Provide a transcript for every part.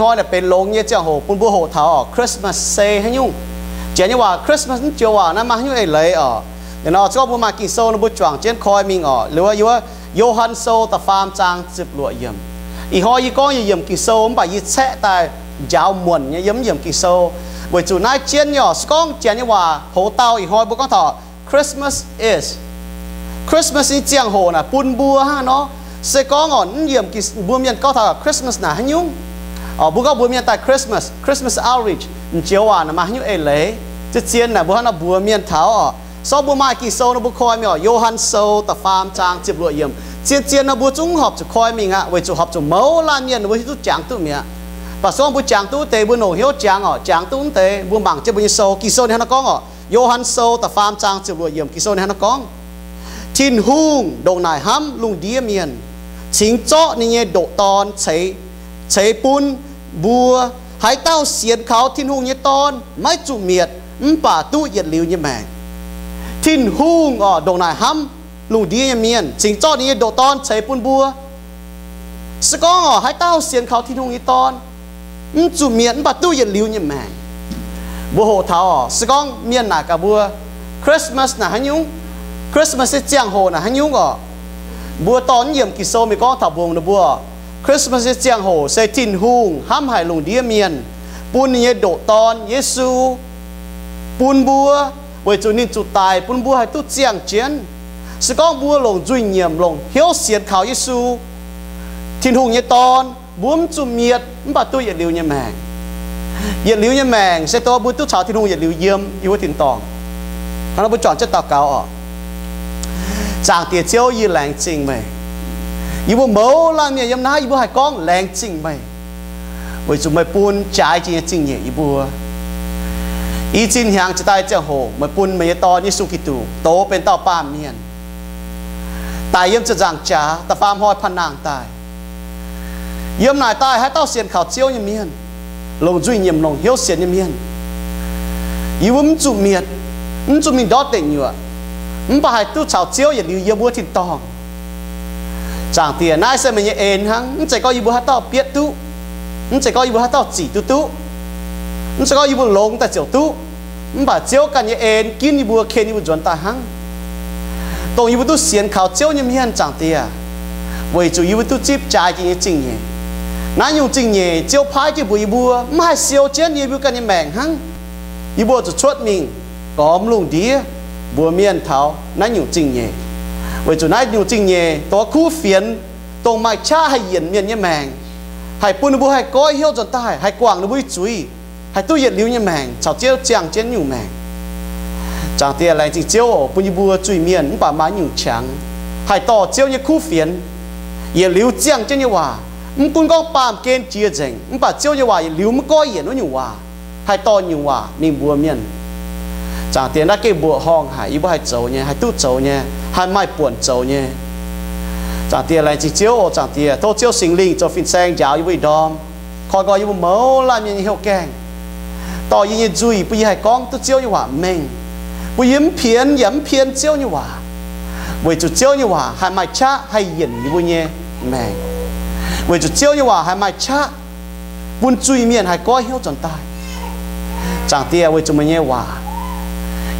Ih hnoi naaic benx longx nyei ziangh hoc bun mbuo hoqc taux orqc, Christmas se haaix nyungc. Janx nyei waac Christmas, naaiv joux waac naaiv maaih haaix nyungc eix leiz orqc? Liuz nor se gorngv mbuo maaih Ging-Sou nor mbuo juangc jienv koi mingh orqc. Liuz wuov Yo^han Sou da'faam zaang ziepc luoqc yiemc. Ih hnoi yie gorngv yie yiemc Ging-Sou mv baac yie caeqv daaih njaaux muonc nyei, yie mv yiemc Ging-Sou. Weic zuqc naaiv jienv nyei orqc, se gorngv janx nyei waac hoz dauh ih hnoi mbuo gorngv taux Christmas is, Christmas nyei ziangh hoc naaic bun mbuo hnangv nor. Se gorngv orqc, mv yiemc Ging, mbuo mienh gorngv taux Christmas naaic haaix nyungc orqc, mbuo gorngv mbuox mienh daaih Christmas, Christmas outreach, naaiv joux waac naaic maaih haaix nyungc eix leiz? Zien-zien naaic mbuo hnangv nor mbuox mienh taux orqc. Se gorngv mbuo maaih Ging-Sou nor mbuo koi mingh orqc, Yo^han Sou da'faam zaang ziepc luoqc yiemc. Zien-zien nor mbuo zungv horpc zuqc koi mingh aqv, weic zuqc horpc zuqc mouz laanh mienh mbuo hiuv duqv jangx duqv mi'aqv. Mv baac se gorngv mbuo jangx duqv wuov deix, mbuo longc hnyouv jangx orqc, jangx duqv wuov deix mbuo mangc jienv mbuo nyei sou. Ging-Sou ninh hnangv nor gorngv orqc, Yo^han Sou da'faam zaang ziepc luoqc yiemc, Ging-Sou ninh hnangv nor gorngv, Tin-Hungh ndongc naaic hnamv lungh ndiev mienh, cingx zorqv ninh nyei ndoqc Dorn ceix, ceix bun mbuo. Haaix dauh sienx kaux Tin-Hungh nyei Dorn maiv zuqc mietc, mv baac duqv yietc liuz nyei maengc. Tin-Hungh orqc, ndongc naaic hnamv lungh ndiev nyei mienh, cingx zorqv ninh nyei ndoqc Dorn ceix bun mbuo. Se gorngv orqc, haaix dauh sienx kaux Tin-Hungh nyei Dorn mv zuqc mietc, mv baac duqv yietc liuz nyei maengc. Mbuo hoqc taux orqc, se gorngv mienh naaic gaax mbuo, Christmas naaic haaix nyungc? Christmas nyei ziangh hoc naaic haaix nyungc orqc? Mbuo dorh naaiv yiemc Ging-Sou mingh gorngv taux mbuox ninh mbuo, Christmas nyei ziangh hoc se Tin-Hungh hnamv haic lungh ndiev mienh, bun ninh nyei ndoqc Dorn, Yesu, bun mbuo, weic zuqc ninh zuqc daic bun mbuo haih duqv ziangh jienv. Se gorngv mbuo longc nzuih nyiemc, longc hnyouv sienx kaux Yesu, Tin-Hungh nyei Dorn, mbuo mv zuqc mietc, mv baac duqv yietc liuz nyei maengc. Yietc liuz nyei maengc se dongh mbuo duqv caux Tin-Hungh yietc liuz yiem yiem wuov tin-dorngh. Hnangv nor mbuo juangc jienv daux gaux orqc. Zaangc Diex Ziouv, yie laengz zingh meih. Yie mbuo mouz laanh mienh yiem naaiv, yie mbuo haih gorngv laengz zingh meih, weic zuqc meih bun jaaix jiex nyei zingh nyeic yie mbuo. I cin hnyangx jiex daaih ziangh hoc meih bun meih nyei Dorn, Yesu Giduc, douz benx dauh baamh mienh, daic yiem ziepc nzaangc jaax, da'faam hnoi panh nangh daaih. Yiem naaic daaih haaix dauh sienx kaux Ziouv nyei mienh, longc nzuih nyiemc, longc hnyouv sienx nyei mienh, yie mbuo mv zuqc mietc, mv zuqc mingh ndortv deic nyuoqc, mv baac haih duqv caux Ziouv yietc liuz yiem wuov tin-dorngh. Zaangc Diex, naaiv se meih nyei en hnangv. Mv zeiz gorngv yie mbuo haaix dauh bietv duqv, mv zeiz gorngv yie mbuo haaix dauh zic duqv duqv, mv zeiz gorngv yie mbuo longx daaih ziouc duqv, mv baac Ziouv ganh nyei en ginv yie mbuo, ken yie mbuo nzuonx daaih hnangv. Dongh yie mbuo duqv sienx kaux Ziouv nyei mienh, Zaangc Diex, weic zuqc yie mbuo duqv zipv jaaix jiex nyei zingh nyeic. Naaiv nyungc zingh nyeic Ziouv paaiv jienv mbuox yie mbuo mv haih siou jienv yie mbuo ganh nyei maengc hnangv. Yie mbuo zuqc cuotv mingh gormx lungh ndiev mbuox mienh taux naaiv nyungc zingh nyeic, weic zuqc naaiv nyungc zingh nyeic dongh kuv fienx, dongh maaih qaqv haih yienc mienh nyei maengc, haih bun ninh mbuo haih goiv hnyouv nzuonx daaih, haih guangc ninh mbuo nyei zuiz, haih duqv yietc liuz nyei maengc, caux Ziouv ziangh jienv nyungc maengc. Zaangc Diex, laengz zingh Ziouv oc, bun yie mbuo zuiz-mienh mv baac maaih nyungc qangx haih dorh Ziouv nyei kuv fienx, yietc liuz ziangh jienv nyei waac. Mv gunv gorngv baamh gen jiex nzengc, mv baac Ziouv nyei waac yietc liuz maiv goiv yienc wuov nyungc waac, haih dorh nyungc waac mingh mbuox mienh. Zaangc Diex, naaiv gengh mbuoqc horngh haic, yie mbuo haih zoux nyei, haih duqv zoux nyei, haih maaih buonc zoux nyei. Zaangc Diex, laengz zingh Ziouv oc. Zaangc Diex, tov Ziouv Singx Lingh zoux fin-saeng njaaux yie mbuo ih ndorm, koi nqoi yie mbuo mouz laanh mienh nyei hnyouv gaengh, dorh yie nyei nzuih bun yie haih gorngv duqv Ziouv nyei waac mengh, bun yie mv pienx yaac mv pien Ziouv nyei waac, weic zuqc Ziouv nyei waac haih maaih qaqv haih yienc yie mbuo nyei maengc, weic zuqc Ziouv nyei waac haih maaih qaqv bun zuiz-mienh haih goiv hnyouv nzuonx daaih. Zaangc Diex, weic zuqc meih nyei waac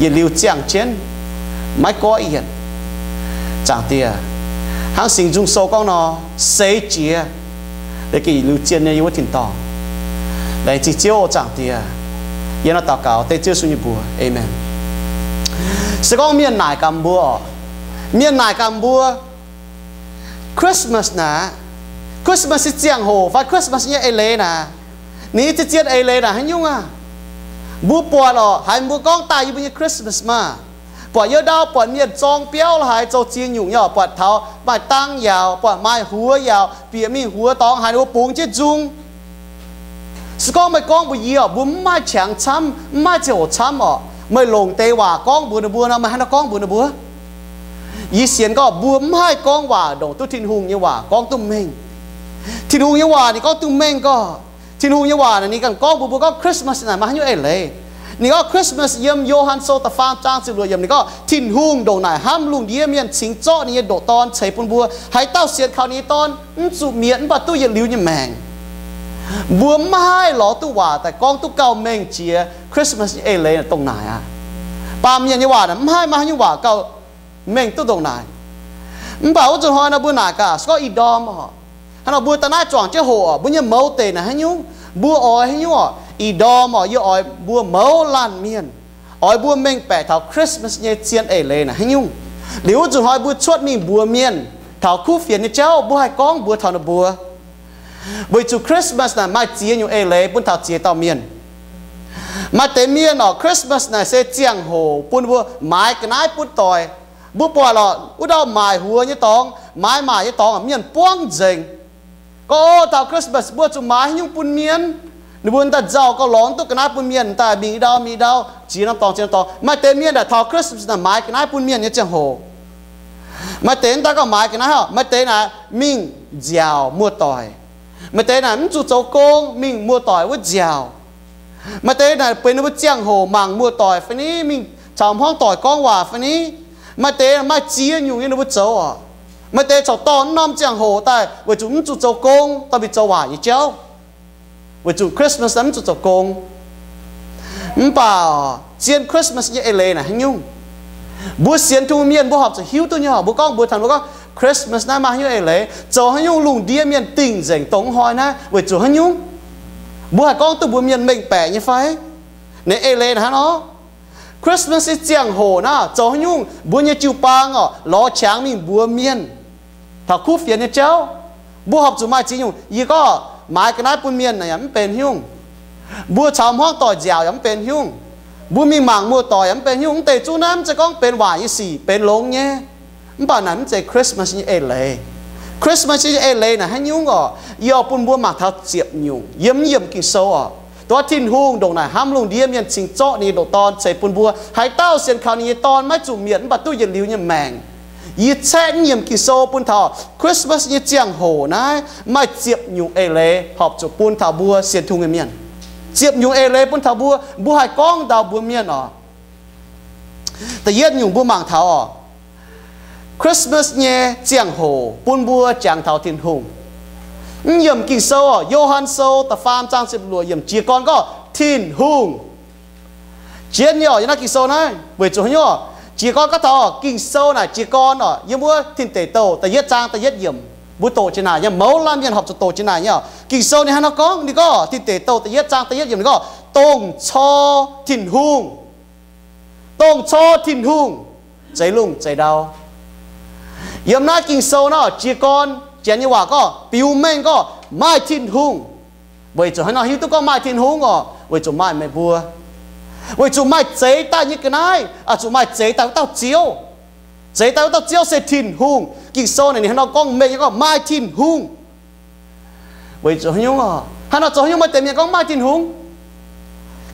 yietc liuz ziangh jienv, maiv goiv yienc. Zaangc Diex, hnangv Singx Nzung Sou gorngv nor, seix jiex liuz zien nyei yiem wuov tin-dorngh. Laengz zingh Ziouv oc. Zaangc Diex, yie nor daux gaux dengv Ziouv Yesu nyei mbuox, aamen. Se gorngv mienh naaic gaax mbuo oc, mienh naaic gaax mbuo, Christmas naaic, Christmas nyei ziangh hoc fai Christmas nyei eix leiz naaic, ninh nyei zien-zien eix leiz naaic haaix nyungc aqv? Mbuo buatc oc, haiz mbuo gorngv daaih yie mbuo nyei Christmas maah! Buatc yiem ndau buatc mienh zorng biauv la'haaix, zoux ziex nyungc nyei oc, buatc taux maaih dang yaauc, buatc maaih huox yaauc, bieqc mingh huox dorngx haaix ninh mbuo bungx jienv nzung. Se gorngv meih gorngv mbuox yie oc, mbuo mv maaih qangx camv, mv maaih ziangh hoc camv oc, meih longc deix waac gorngv mbuox ninh mbuo nor, meih haaix nor gorngv mbuox ninh mbuo? Yie sienx gorngv mbuo mv haih gorngv waac ndongc duqv Tin-Hungh nyei waac gorngv duqv mengh. Tin-Hungh nyei waac ninh gorngv duqv mengh gorngv, Tin-Hungh nyei waac naaic ninh ganh gorngv mbuox mbuo gorngv Christmas naaic maaih haaix nyungc eix leiz. Ninh gorngv Christmas yiem Yo^han Sou da'faam zaang ziepc luoqc yiemc ninh gorngv, Tin-Hungh ndongc naaic hnamv lungh ndiev mienh cingx zorqv ninh nyei ndoqc Dorn ceix bun mbuo. Haaix dauh sienx kaux ninh nyei Dorn mv zuqc mietc mv baac duqv yietc liuz nyei maengc. Mbuo maiv haih lorz duqv waac daaih gorngv duqv gauh mengh jiex Christmas nyei eix leiz naaic dongh naaic aqv. Baamh mienh nyei waac naaic maiv haih maaih haaix nyungc waac gauh mengh duqv dongh naaic. Mv baac wuov nzunc hnoi nor mbuo naaic gaax, se gorngv ih ndorm oc, hnangv nor mbuo daaih naaiv zuangx jienv hoqc oc, mbuo nyei mouz deix naaic haaix nyungc, mbuo oix haaix nyungc oc, ih ndorm oc, yie oix mbuo mouz laanh mienh, oix mbuo mengh baeqc taux Christmas nyei zien eix leiz naaic haaix nyungc. Liuz wuov nzunc hnoi mbuo cuotv mingh mbuox mienh taux kuv fienx nyei jauv, mbuo haih gorngv mbuox taux ninh mbuo. Weic zuqc Christmas naaic maaih ziex nyungc eix leiz bun taux ziex dauh mienh. Maaih deix mienh oc, Christmas naaic se ziangh hoc bun mbuo maaiz ga'naaiv butv doic. Mbuo buatc lorqc, wuov ndau maaic huox nyei dorngx, maaiz maaic nyei dorngx, mienh buangv nzengc. Gorngv, o, taux Christmas mbuo zuqc maaiz haaix nyungc bun mienh? Ninh mbuo daaih nzauh gauh lorz duqv ga'naaiv bun mienh, daaih mingh i ndau mingh i ndau, ziex norm dorngx ziex norm dorngx. Maaih deix mienh naaic taux Christmas naaic maaiz ga'naaiv bun mienh nyei ziangh hoc. Maaih deix daaih gauh maaiz ga'naaiv oc, maaih deix naaic mingh nziaauc muoz-doic. Maaih deix naaic mv zuqc zoux gong, mingh muoz-doic wuov nziaauc. Maaih deix naaic benx ninh mbuo ziangh hoc mangc muoz-doic fai ni, mingh caux hmuangv doic gorngv waac fai ni. Maaih deix maaih ziex nyungc nyei ninh mbuo zoux oc. Maaih deix corc dorh wuov norm ziangh hoc daaih weic zuqc mv zuqc zoux gong, dorh mingh zoux waaic nyei jauv, weic zuqc Christmas naaic mv zuqc zoux gong. Mv baac zien Christmas nyei eix leiz naaic haaix nyungc? Mbuo sienx Tin-Hungh mienh mbuo horpc zuqc hiuv duqv nyei oc. Mbuo gorngv mbuox taux mbuo gorngv Christmas naaiv maaih haaix nyungc eix leiz, zoux haaix nyungc lungh ndiev mienh dingh nzengc dongh hnoi naaiv weic zuqc haaix nyungc? Mbuo haih gorngv duqv mbuox mienh mengh baeqc nyei fai? Ninh eix leiz naaic hnangv nor, Christmas nyei ziangh hoc naaiv zoux haaix nyungc? Mbuo nyei jiu-baang oc, lorz qangx mingh mbuox mienh taux kuv fienx nyei jauv. Mbuo horpc zuqc maaih ziex nyungc. Yie gorngv maaiz ga'naaiv bun mienh yaac mv benx haaix nyungc. Mbuo caux hmuangv doic nziaauc yaac mv benx haaix nyungc. Mbuo mingh mangc muoz-doic yaac mv benx haaix nyungc. Mv deix zungv naaiv mv zeiz gorngv benx waaic nyei sic, benx longx nyei. Mv baac naaic mv zeiz Christmas nyei eix leiz. Christmas nyei eix leiz naaic haaix nyungc oc? Yie oix bun mbuo mangc taux ziepc nyungc yiem naaiv yiemc Ging-Sou oc. Dongh Tin-Hungh ndongc naaic hnamv lungh ndiev mienh cingx zorqv ninh nyei ndoqc Dorn ceix bun mbuo. Haaix dauh sienx kaux ninh nyei Dorn maiv zuqc mietc, mv baac duqv yietc liuz nyei maengc. Yie caeqv naaiv yiemc Ging-Sou bun taux Christmas nyei ziangh hoc naaiv maaih ziepc nyungc eix leiz horpc zuqc bun taux mbuo sienx Tin-Hungh nyei mienh. Ziepc nyungc eix leiz bun taux mbuo, mbuo haih gorngv ndau mbuox mienh oc. Da'yietv nyungc mbuo mangc taux oc, Christmas nyei ziangh hoc bun mbuo jangx taux Tin-Hungh. Mv yiemc Ging-Sou oc, Yo^han Sou da'faam zaang ziepc luoqc yiemc jiez gorn gorngv Tin-Hungh. Jienv nyei oc, yiem naaiv Ging-Sou naaiv weic zuqc haaix nyungc oc? Jiez gorn gorngv taux Ging-Sou naaic jiez gorn oc, yiem wuov Tin Deic Douh da'yietv zaang da'yietv yiemc. Mbuo doqc jienv naaic nyei, mouz laanh mienh horpc zuqc doqc jienv naaic nyei oc. Ging-Sou ninh hnangv nor gorngv, ninh gorngv, Tin Deic Douh da'yietv zaang da'yietv yiemc ninh gorngv, dongh cor Tin-Hungh, dongh cor Tin-Hungh zeix lungh zeix ndau. Yiem naaiv Ging-Sou naaiv jiez gorn, Janx nyei waac gorngv biux mengh gorngv maaih Tin-Hungh. Weic zuqc haaix nor hiuv duqv gorngv maaih Tin-Hungh oc? Weic zuqc maaih meih mbuo. Weic zuqc maaih zeix daaih nyei ga'naaiv, zuqc maaih zeix daaih wuov dauh Ziouv. Zeix daaih wuov dauh Ziouv se Tin-Hungh. Ging-Sou naaic ninh hnangv nor gorngv mengh nyei gorngv maaih Tin-Hungh. Weic zuqc haaix nyungc oc? Haaix nor zoux haaix nyungc maaih deix mienh gorngv maaih Tin-Hungh?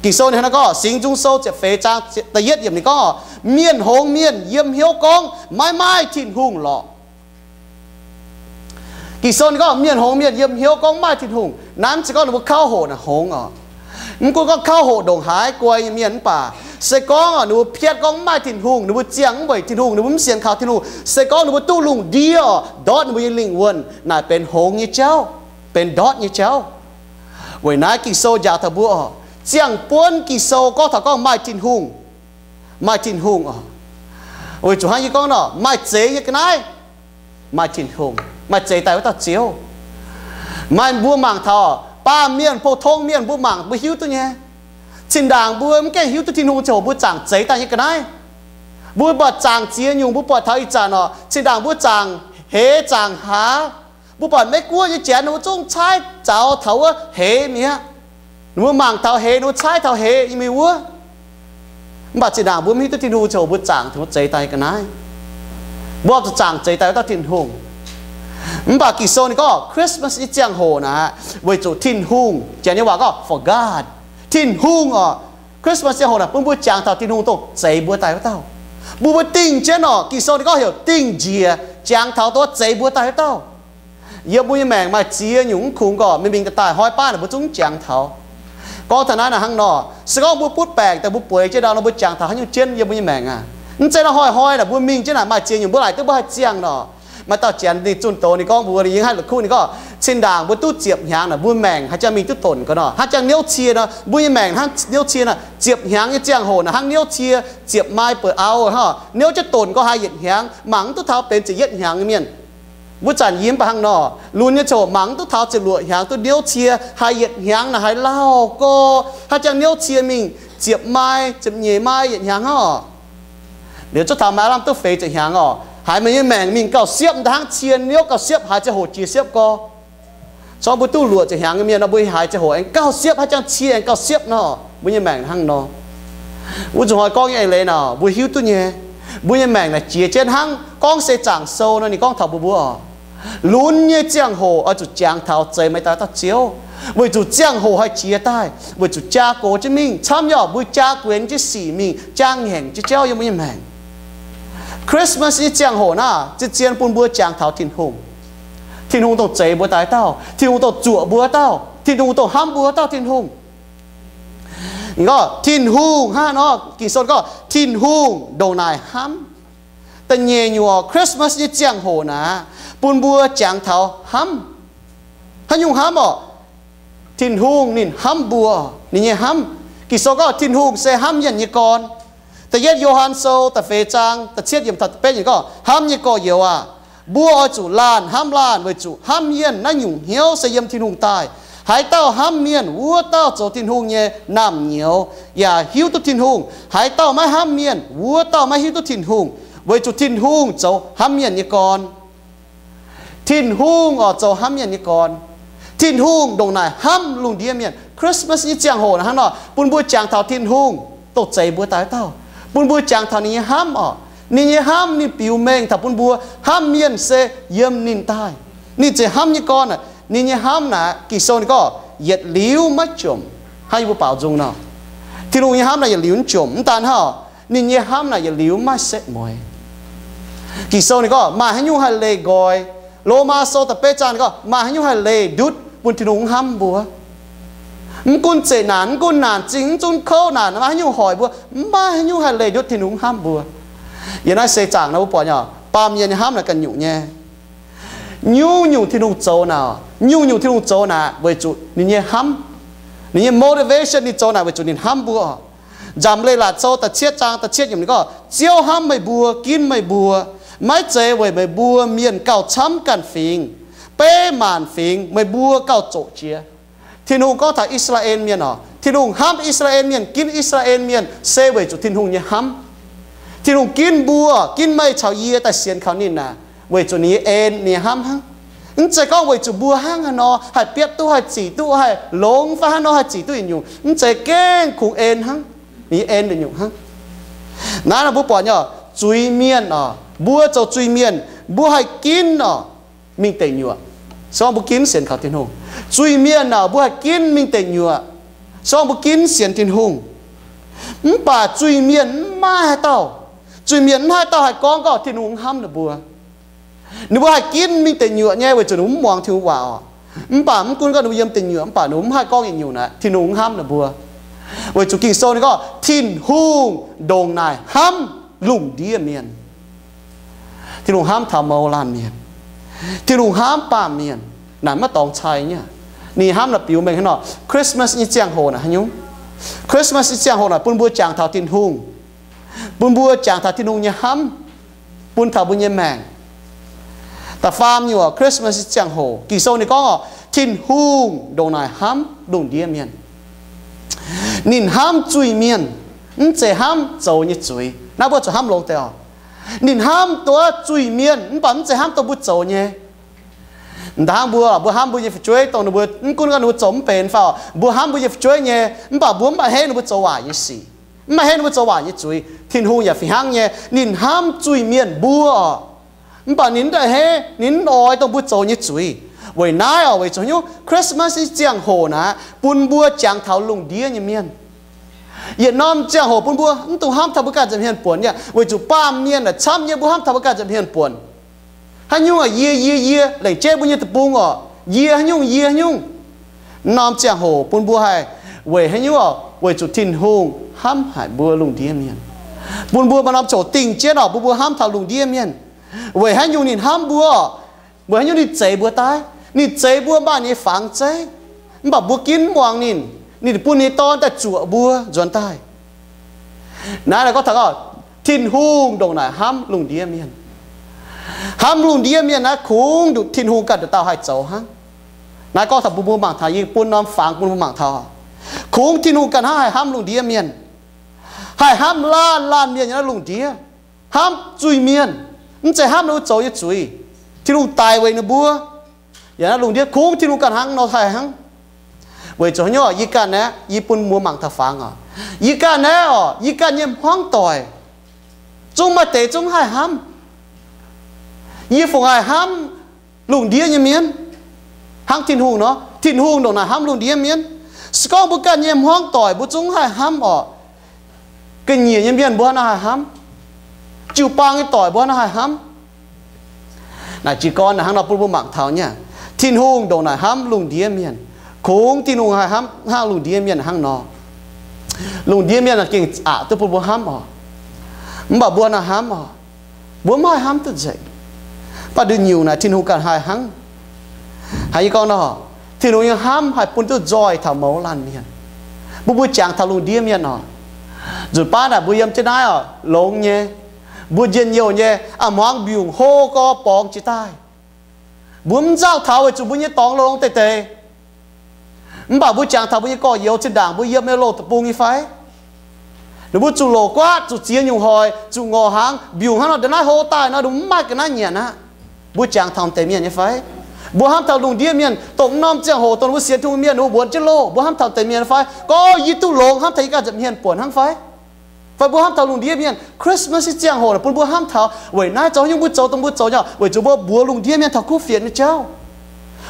Ging-Sou ninh hnangv nor gorngv, Singx Nzung Sou ziepc feix zaang da'yietv yiemc ninh gorngv, mienh hngongx mienh yiem hnyouv gorngv maiv maaih Tin-Hungh lorqc. Ging-Sou ninh gorngv mienh hngongx mienh yiem hnyouv gorngv maaih Tin-Hungh. Naaiv mv zeiz gorngv ninh mbuo kauv hoqc naaic hngongx oc. Mv gunv gorngv kauv hoqc ndongc haaix guai nyei mienh mv baac, se gorngv ninh mbuo piatv gorngv mv maaih Tin-Hungh, ninh mbuo ziangh mv weic Tin-Hungh, ninh mbuo mv sienx kaux Tin-Hungh, se gorngv ninh mbuo duqv lungh ndiev oc, ndortv ninh mbuo nyei lingh wuonh, naaic benx hngongx nyei jauv, benx ndortv nyei jauv. Weic naaiv Ging-Sou njaaux taux mbuo oc, ziangh buonv Ging-Sou gorngv taux gorngv maaih Tin-Hungh, maaih Tin-Hungh oc. Weic zuqc hnangv yie gorngv nor, maaih zeix nyei ga'naaiv, maaih Tin-Hungh, maaih zeix daaih wuov dauh Ziouv. Maaih mbuo mangc taux baamh mienh, pou-tong mienh, mbuo mangc mbuo hiuv duqv nyei. Zinh ndaangc mbuo mv gaengh hiuv duqv Tin-Hungh ziangh hoc mbuo zaangc zeix daaih nyei ga'naaiv. Mbuo buatc zaangc ziex nyungc, mbuo buatc taux ih zanc oc, zinh ndaangc mbuo zaangc heix zaangc haaz, mbuo buatc Meiv Guoqv nyei janx ninh mbuo zungv caaiv zaux taux wuov heix mi'aqv. Ninh mbuo mangc taux heix, ninh mbuo caaiv taux heix nyei mingh wuov. Mv baac zinh ndaangc mbuo mv hiuv duqv Tin-Hungh ziangh hoc mbuo zaangc taux zeix daaih nyei ga'naaiv. Mbuo zuqc zaangc zeix daaih wuov dauh Tin-Hungh. Mv baac Ging-Sou ninh gorngv Christmas nyei ziangh hoc naaic weic zuqc Tin-Hungh, janx nyei waac gorngv for God, Tin-Hungh oc. Christmas ziangh hoc naaic bun mbuo jangx taux Tin-Hungh dongh zeix mbuo daaih wuov dauh. Bun mbuo dingh jienv oc, Ging-Sou ninh gorngv heuc dingh njiec, jangx taux dongh zeix mbuo daaih wuov dauh. Yiem mbuo nyei maengc maaih ziex nyungc mv kungx gorqv mingh mingh daaih daaih, hnoi baav naaic mbuo zungv mv jangx taux. Gorngv taux naaiv naaic hnangv nor, se gorngv mbuo butv baengc daaih mbuo bueix jienv ndau nor, mbuo jangx taux haaix nyungc jienv yiem mbuo nyei maengc aac? Mv zeiz nor hnoi-hnoi naaic mbuo mingh jienv naaic maaih ziex nyungc mbuo laaic duqv mbuo haih ziangh nor. Maaih dauh janx ninh zunh doz ninh gorngv mbuox, ninh yiem haaix la'kuqv ninh gorngv, cin-ndaangc mbuo duqv ziepc hnyangx naaic, mbuo maengc haaix jangx mingh duqv donc ga'naaiv, haaix jangx niouv cie nor, mbuo nyei maengc hnangv niouv cie nor. Ziepc hnyangx nyei ziangh hoc naaic hnangv niouv cie, ziepc mai beuc auv hnangv. Niouv jienv donc ga'naaiv haih yietc hnyangx, mangc mv duqv taux benx ziepc yietv hnyangx nyei mienh. Wuov zanc yie mv baac hnangv nor, lunx nyei ziangh hoc mangc mv duqv taux ziepc luoqc hnyangx duqv niouv cie, haih yietc hnyangx naaic haaix lauh gorx, haaix jangx niouv cie mingh ziepc mai, ziepc nyeic mai yietc hnyangx hnangv oc. Liuz cuotv taux maaih lamh duqv feix ziepc hnyangx oc, haiz meih nyei maengc mingh gauh siepv, hnangv cie niouv gauh siepv, haiz ziangh hoc jiex siepv gorx. Corc mbuo duqv luoqc ziepc hnyangx nyei mienh nor, mbuo haiz ziangh hoc aengx gauh siepv, haaix jangx cie aengx gauh siepv nor, mbuo nyei maengc hnangv nor. Wuov zuqc hnoi gorngv nyei eix leiz nor, mbuo hiuv duqv nyei, mbuo nyei maengc naaic jiex jienv hnangv gorngv se zaangc sou nor ninh gorngv taux mbuo, mbuo oc, lunx nyei ziangh hoc oix zuqc jangx taux zeix meih daaih dauh Ziouv, weic zuqc ziangh hoc haih jiex daaih, weic zuqc jaa gox jienv mingh, camv nyei oc, mbuo jaa guenx jienv sic mingh, jaa ngaengc jienv jauv yiem mbuo nyei maengc. Christmas nyei ziangh hoc naaic zien zien bun mbuo jangx taux Tin-Hungh. Tin-Hungh dongh zeix mbuo daaih dauh, Tin-Hungh dongh zuoqc mbuo dauh, Tin-Hungh dongh hnamv mbuo dauh Tin-Hungh. Gorngv Tin-Hungh hnangv nor, Ging-Sou gorngv Tin-Hungh ndongc naaic hnamv. Da'nyeic nyungc oc, Christmas nyei ziangh hoc naaic bun mbuo jangx taux hnamv. Haaix nyungc hnamv oc? Tin-Hungh ninh hnamv mbuo, ninh nyei hnamv. Ging-Sou gorngv Tin-Hungh se hnamv mienh nyei gorn. Da'yietv Yo^han Sou da'feix zaang da'cietv yiemc taux da'betv yiemc gorngv, Hnamv nyei gorx-youz aah! Mbuo oix zuqc laanh hnamv laanh, weic zuqc hnamv mienh naaiv nyungc hnyouv se yiem Tin-Hungh daaih. Haaix dauh hnamv mienh, wuov dauh zoux Tin-Hungh nyei naamh nyouz yaac hiuv duqv Tin-Hungh. Haaix dauh maiv hnamv mienh, wuov dauh maiv hiuv duqv Tin-Hungh, weic zuqc Tin-Hungh zoux hnamv mienh nyei gorn. Tin-Hungh oix zoux hnamv mienh nyei gorn. Tin-Hungh ndongc naaic hnamv lungh ndiev mienh. Christmas nyei ziangh hoc naaic hnangv nor bun mbuo jangx taux Tin-Hungh dongh zeix mbuo daaih dauh, bun mbuo jangx taux ninh nyei hnamv oc. Ninh nyei hnamv ninh biux mengh taux bun mbuo hnamv mienh se yiem ninh daaih. Ninh ziouc hnamv nyei gorn aah, ninh nyei hnamv naaic Ging-Sou ninh gorngv yietc liuz maiv jomc. Hnangv yie mbuo baaux nzung nor, Tin-Hungh nyei hnamv naaic yietc liuz mv jomc. Mv daan hnangv, ninh nyei hnamv naaic yietc liuz maiv setv mueiz. Ging-Sou ninh gorngv maaih haaix nyungc haih leih nqoi? Lomaa Sou da'betv zaang ninh gorngv maaih haaix nyungc haih leih ndutv bun Tin-Hungh mv hnamv mbuo? Mv gunv zeqc naanc, mv gunv naanc zingh, mv gunv kouv naanc, maaih haaix nyungc hoic mbuo, mv maaih haaix nyungc haih leih ndutv Tin-Hungh mv hnamv mbuo. Yiem naaiv seix zaangc naaiv mbuo buatc nyei, baamh mienh nyei hnamv naaic ganh nyungc nyei. Nyungc-nyungc Tin-Hungh zoux naaic, nyungc-nyungc Tin-Hungh zoux naaic weic zuqc ninh nyei hnamv. Ninh nyei motivation ninh zoux naaic weic zuqc ninh hnamv mbuo. Nzamc Leiz-Latc Sou da'cietv zaang da'cietv yiemc ninh gorngv, Ziouv hnamv meih mbuo, ginv meih mbuo, maiv zeiz weic meih mbuo mienh gauh camv ganh fingx, beiv maanc fingx meih mbuo gauh zoqc jiex. Tin-Hungh gorngv taux I^saa^laa^en Mienh oc, Tin-Hungh hnamv I^saa^laa^en Mienh, ginv I^saa^laa^en Mienh se weic zuqc Tin-Hungh nyei hnamv. Tin-Hungh ginv mbuo, ginv meih caux yie daaih sienx kaux ninh naaic weic zuqc ninh nyei en, ninh nyei hnamv hnangv. Mv zeiz gorngv weic zuqc mbuo hnangv haaix nor haih bietv duqv, haih zic duqv, haih longx fai hnangv nor haih zic duqv yietc nyungc. Mv zeiz, gengh kungx en hnangv, ninh nyei en yietc nyungc hnangv. Naaiv nor mbuo buatc nyei, zuiz-mienh oc, mbuo zoux zuiz-mienh mbuo haih ginv oc mingh deic nyuoqc, se gorngv mbuo ginv sienx kaux Tin-Hungh. Zuiz-mienh oc, mbuo haih ginv mingh deic nyuoqc, se gorngv mbuo ginv sienx Tin-Hungh. Mv baac zuiz-mienh mv maaih haaix dauh, zuiz-mienh mv haaix dauh haih gorngv gorngv Tin-Hungh mv hnamv ninh mbuo. Ninh mbuo haih ginv mingh deic nyuoqc nyei weic zuqc ninh mbuo mv muangx Tin-Hungh waac oc. Mv baac mv gunv gorngv ninh mbuo yiem deic nyuoqc mv baac ninh mbuo mv haih gorngv yietc nyungc naaic Tin-Hungh mv hnamv ninh mbuo. Weic zuqc Ging-Sou ninh gorngv Tin-Hungh ndongc naaic hnamv lungh ndiev mienh. Tin-Hungh hnamv taux mouz laanh mienh. Tin-Hungh hnamv baamh mienh. Naaic maiv dorngx cai nyei. Ninh hnamv naaic biux mengh hnangv nor, Christmas nyei ziangh hoc naaic haaix nyungc? Christmas nyei ziangh hoc naaic bun mbuo jangx taux Tin-Hungh, bun mbuo jangx taux Tin-Hungh nyei hnamv bun taux mbuo nyei maengc. Da'faam nyungc, Christmas nyei ziangh hoc Ging-Sou ninh gorngv oc, Tin-Hungh ndongc naaic hnamv lungh ndiev mienh. Ninh hnamv zuiz-mienh, mv zeiz hnamv zoux nyei zuiz. Naaiv mbuo zuqc hnamv longx deix oc. Ninh hnamv dongh zuiz-mienh mv baac mv zeiz hnamv dongh mbuo zoux nyei. Mv daan hnangv mbuo, mbuo hnamv mbuo nyei fu'jueiv dongh ninh mbuo, mv gunv gorngv ninh mbuo zoux mv benx fai oc, mbuo hnamv mbuo nyei fu'jueiv nyei, mv baac mbuo mv baac heiv ninh mbuo zoux waaic nyei sic, mv baac heiv ninh mbuo zoux waaic nyei zuiz. Tin-Hungh yaac fih hnangv nyei, ninh hnamv zuiz-mienh mbuo oc. Mv baac ninh mv baac heiv, ninh mv oix dongh mbuo zoux nyei zuiz. Weic naaiv oc, weic zuqc haaix nyungc? Christmas nyei ziangh hoc naaic bun mbuo jangx taux lungh ndiev nyei mienh. Yietc norm ziangh hoc bun mbuo mv dungx hnamv taux mbuo ganh nza'hmien buonc yaac weic zuqc baamh mienh naaic camv nyei, mbuo hnamv taux mbuo ganh nza'hmien buonc. Haaix nyungc yie, yie, yie, lengc jeiv mbuo nyei deic-bung oc, yie haaix nyungc, yie haaix nyungc. Norm ziangh hoc bun mbuo haih weic haaix nyungc oc? Weic zuqc Tin-Hungh hnamv haic mbuo lungh ndiev mienh. Bun mbuo maaih norm ziangh hoc dingh jienv oc, bun mbuo hnamv taux lungh ndiev mienh. Weic haaix nyungc ninh hnamv mbuo? Weic haaix nyungc ninh zeix mbuo daaih? Ninh zeix mbuo maaih ninh nyei fangx zeiv, mv baac mbuo ginv mv muangx ninh. Ninh bun ninh nyei Dorn daaih zuoqc mbuo nzuonx daaih. Naaiv gorngv taux Tin-Hungh ndongc naaic hnamv lungh ndiev mienh. Hnamv lungh ndiev mienh naaiv kungx nduqc Tin-Hungh ganh nduqc dauh haih zoux hnangv. Naaiv gorngv taux bun mbuo mangc taux, yie bun norm fangx bun mbuo mangc taux, kungx Tin-Hungh ganh hnangv haih hnamv lungh ndiev mienh, haih hnamv laanh laanh mienh yiem naaiv lungh ndiev, hnamv zuiz-mienh, mv zeiz hnamv ninh mbuo zoux nyei zuiz. Tin-Hungh daic weic ninh mbuo. Yiem naaiv lungh ndiev kungx Tin-Hungh ganh hnangv nor haih hnangv. Weic zuqc haaix nyungc? Yie ganh aeqv, yie bun mbuo mangc taux fangx oc. Yie ganh aeqv oc, yie ganh nyei hmuangv doic zungv maaih deix zungv haih hnamv. Yie fungc haih hnamv lungh ndiev nyei mienh hnangv Tin-Hungh nor. Tin-Hungh ndongc naaic hnamv lungh ndiev mienh. Se gorngv mbuo ganh nyei hmuangv doic mbuo zungv haih hnamv oc. Ga'nyiec nyei mienh mbuo hnangv nor haih hnamv. Jiu-baang nyei doic mbuo hnangv nor haih hnamv. Naaic jiez gorn hnangv nor bun mbuo mangc taux nyei, Tin-Hungh ndongc naaic hnamv lungh ndiev mienh. Kungx Tin-Hungh haih hnamv hnangv lungh ndiev mienh hnangv nor. Lungh ndiev mienh gengh aqc duqv bun mbuo hnamv oc. Mv baac mbuo hnangv nor hnamv oc, mbuo mv haih hnamv duqv nzengc. Mv baac nduqc nyungc naaic Tin-Hungh ganh haih hnangv. Haiz yie gorngv nor, Tin-Hungh nyei hnamv haih bun duqv nzoih taux mouz laanh mienh. Bun mbuo jangx taux lungh ndiev mienh oc. Nzunc baav naaic mbuo yiem jienv naaiv oc, longx nyei. Mbuo njien-youh nyei, a'hneiv hmuangx mbiungc hlo gorx borngz jiex daaih. Mbuo mv nzauh taux weic zuqc mbuo nyei dorngx longx deix deix. Mv baac mbuo jangx taux mbuo nyei gorx-youz zinh ndaangc mbuo yiem nyei loz deic-bung nyei fai? Ninh mbuo zuqc loc guaatv, zuqc ziex nyungc hoic, zuqc ngorc hnaangx, mbiungc hnangv nor ndongc naaiv hlo daaih nor, ninh mbuo mv maaih ga'naaiv nyanc aqv. Mbuo jangx taux deix mienh nyei fai? Mbuo hnamv taux lungh ndiev mienh, dongh norm ziangh hoc dongh mbuo sienx Tin-Hungh mienh ninh mbuo muonz jienv loh, mbuo hnamv taux deix mienh fai? Gorngv yie duqv longx hnamv taux yie ganh nza'hmien buonc hnangv fai? Fai mbuo hnamv taux lungh ndiev mienh, Christmas nyei ziangh hoc naaic bun mbuo hnamv taux weic naaiv zoux nyungc mbuo zoux dongh mbuo zoux nyei, weic zuqc mbuo mbuox lungh ndiev mienh taux kuv fienx nyei jauv.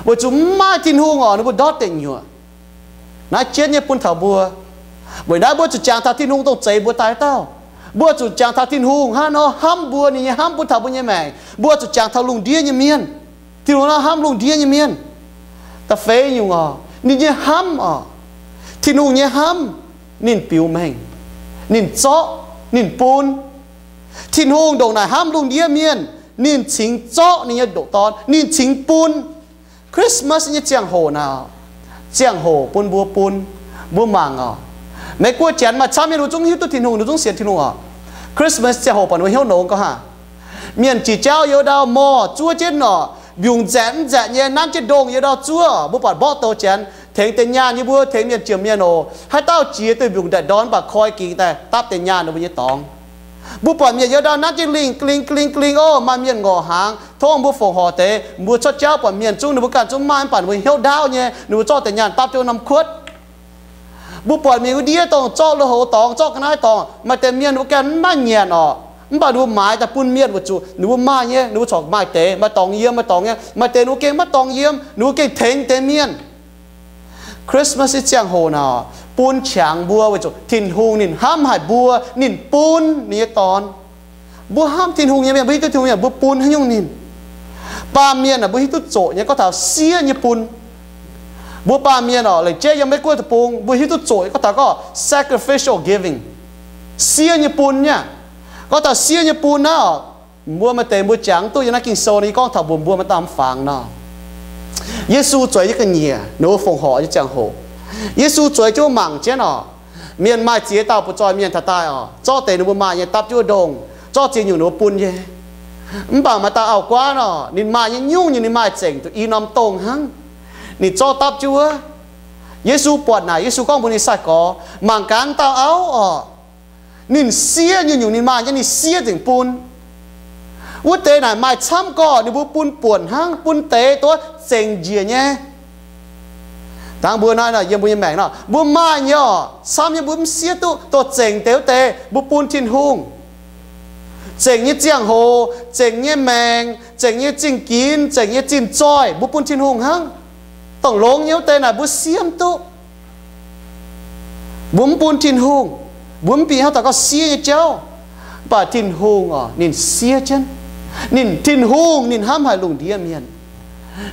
Weic zuqc mv maaih Tin-Hungh oc, ninh mbuo ndortv deic nyuoqc. Naaiv jienv nyei bun taux mbuo. Weic naaiv mbuo zuqc jangx taux Tin-Hungh dongh zeix mbuo daaih dauh. Mbuo zuqc jangx taux Tin-Hungh hnangv nor hnamv mbuo, ninh nyei hnamv bun taux mbuo nyei maengc. Mbuo zuqc jangx taux lungh ndiev nyei mienh. Tin-Hungh nor hnamv lungh ndiev nyei mienh. Da'feix nyungc oc, ninh nyei hnamv oc. Tin-Hungh nyei hnamv, ninh biux mengh, ninh zorqv, ninh bun. Tin-Hungh ndongc naaic hnamv lungh ndiev mienh, ninh cingx zorqv ninh nyei ndoqc Dorn, ninh cingx bun. Christmas nyei ziangh hoc naaic, ziangh hoc bun mbuo bun. Mbuo mangc oc, Meiv Guoqv janx maaih camv mienh ninh zungv hiuv duqv Tin-Hungh, ninh zungv sienx Tin-Hungh oc. Christmas ziangh hoc buatc ninh mbuo hnyouv nongx gorngv hnangv, mienh jiex jauv youz ndau, morh zuov jienv oc, mbiungc nzatc mv nzatc nyei nanv jienv ndongh youz ndau zuov. Mbuo buatc mborqv douz janx tengx deix nyaanh nyei, mbuo tengx mienh jiex mienh oc. Haaix dauh jiex duih mbiungc nzatc ndongh mv baac koi gingx daaih dapv deix nyaanh ninh mbuo nyei dorngx. Mbuo buatc mienh youz ndau nanv jienv lingh ga'ling ga'ling ga'ling oc, maaih mienh ngorc hnaangx tov mbuo fongc horc deix. Mbuo cuotv jauv buatc mienh zungv ninh mbuo ganh zungv maaih mv baac ninh mbuo hnyouv ndaauv nyei, ninh mbuo zorqv deix nyaanh dapv jienv norm kuotv. Mbuo buatc mienh wuov ndiev dongh zorqv lui-houx dorngx, zorqv ga'naaiv dorngx, maaih deix mienh ninh mbuo ganh mv maaih nyanc oc, mv baac ninh mbuo maaiz daaih bun mienh weic zuqc ninh mbuo maaih nyei, ninh mbuo corc maaih deix, maaih dorngx yiem maaih dorngx nyei, maaih deix ninh mbuo gengh maiv dorngx yiem, ninh mbuo gengh tengx deix mienh. Christmas nyei ziangh hoc naaic bun qangx mbuo weic zuqc Tin-Hungh ninh hnamv haic mbuo, ninh bun ninh nyei Dorn. Mbuo hnamv Tin-Hungh nyei mienh, mbuo hiuv duqv Tin-Hungh mienh, mbuo bun haaix nyungc ninh? Baamh mienh aah, mbuo hiuv duqv zoqc nyei gorngv taux siev nyei bun. Mbuo baamh mienh oc, lengc jeiv yiem Meiv Guoqv deic-bung mbuo hiuv duqv zoqc nyei gorngv taux gorngv sacrificial giving, siev nyei bun nyei. Gorngv taux siev nyei bun naaiv oc, mbuo maaih deix mbuo jangx duqv yiem naaiv Ging-Sou nor, yie gorngv taux mbuox mbuo maaih dauh mv fangx nor. Yesu zueiz nyei ga'nyiec, ninh mbuo fongc horc nyei ziangh hoc, Yesu zueiz jienv mangc jienv oc, mienh maaih ziex dauh butv-zoih mienh taux daaih oc, zorqv deix ninh mbuo maaih nyei dapv jienv wuov ndongh, zorqv ziex nyungc ninh mbuo bun nyei. Mv baac maaih dauh auv-guaav nor, ninh maaih nyei nyungc-nyungc ninh maaih zengc duqv i norm dongh hnangv, ninh zorqv dapv jienv wuov. Yesu buatc naaic, Yesu gorngv mbuox ninh sai-gorx, mangc gaax dauh auv oc, ninh siev nyungc-nyungc ninh maaih nyei, ninh siev nzengc bun. Wuov deix naaic maaih camv gorqv ninh mbuo bun buonc hnangv, bun deix duqv zengc njiec nyei. Dangh mbuo naaiv nor, yiem mbuo nyei maengc nor, mbuo maaih nyei oc, camv nyei mbuo mv siev duqv, dongh zengc deix wuov deix mbuo bun Tin-Hungh. Zengc nyei ziangh hoc, zengc nyei maengc, zengc nyei zingh ginx, zengc nyei zinh zoih, mbuo bun Tin-Hungh hnangv. Dongh longx nyei wuov deix naaic mbuo siev mv duqv. Mbuo mv bun Tin-Hungh, mbuo mv bieqc haaix dauh gorngv siev nyei jauv. Mv baac Tin-Hungh oc, ninh siev jienv. Ninh, Tin-Hungh ninh hnamv haic lungh ndiev mienh.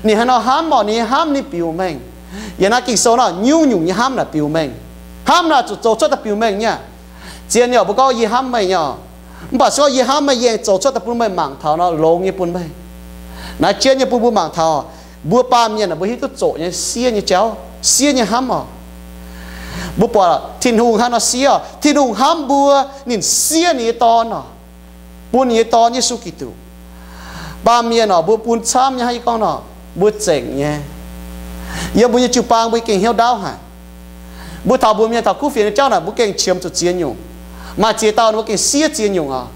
Ninh haaix nor hnamv oc, ninh hnamv ninh biux mengh. Yiem naaiv Ging-Sou nor, nyungc-nyungc nyei hnamv naaic biux mengh. Hnamv naaic zuqc zoux cuotv daaih biux mengh nyei. Zien nyei oc, mbuo gorngv yie hnamv meih nyei oc. Mv baac se gorngv yie hnamv meih, yie aengx zoux cuotv daaih bun meih mangc taux nor, longx nyei bun meih. Naaiv jienv nyei bun mbuo mangc taux, mbuo baamh mienh aah, mbuo hiuv duqv zoqc nyei, siev nyei jauv, siev nyei hnamv oc. Mbuo buatc Tin-Hungh hnangv nor siev oc. Tin-Hungh hnamv mbuo, ninh siev ninh nyei Dorn oc, bun ninh nyei Dorn Yesu Giduc. Baamh mienh oc, mbuo bun camv nyei hnangv yie gorngv nor, mbuo zengc nyei. Yiem mbuo nyei jiu-baang mbuo gengh hnyouv ndaauv haic. Mbuo taux mbuox mienh taux kuv fienx nyei jauv naaic, mbuo gengh qiemx zuqc ziex nyungc. Maaih ziex dauh ninh mbuo gengh siev ziex nyungc oc.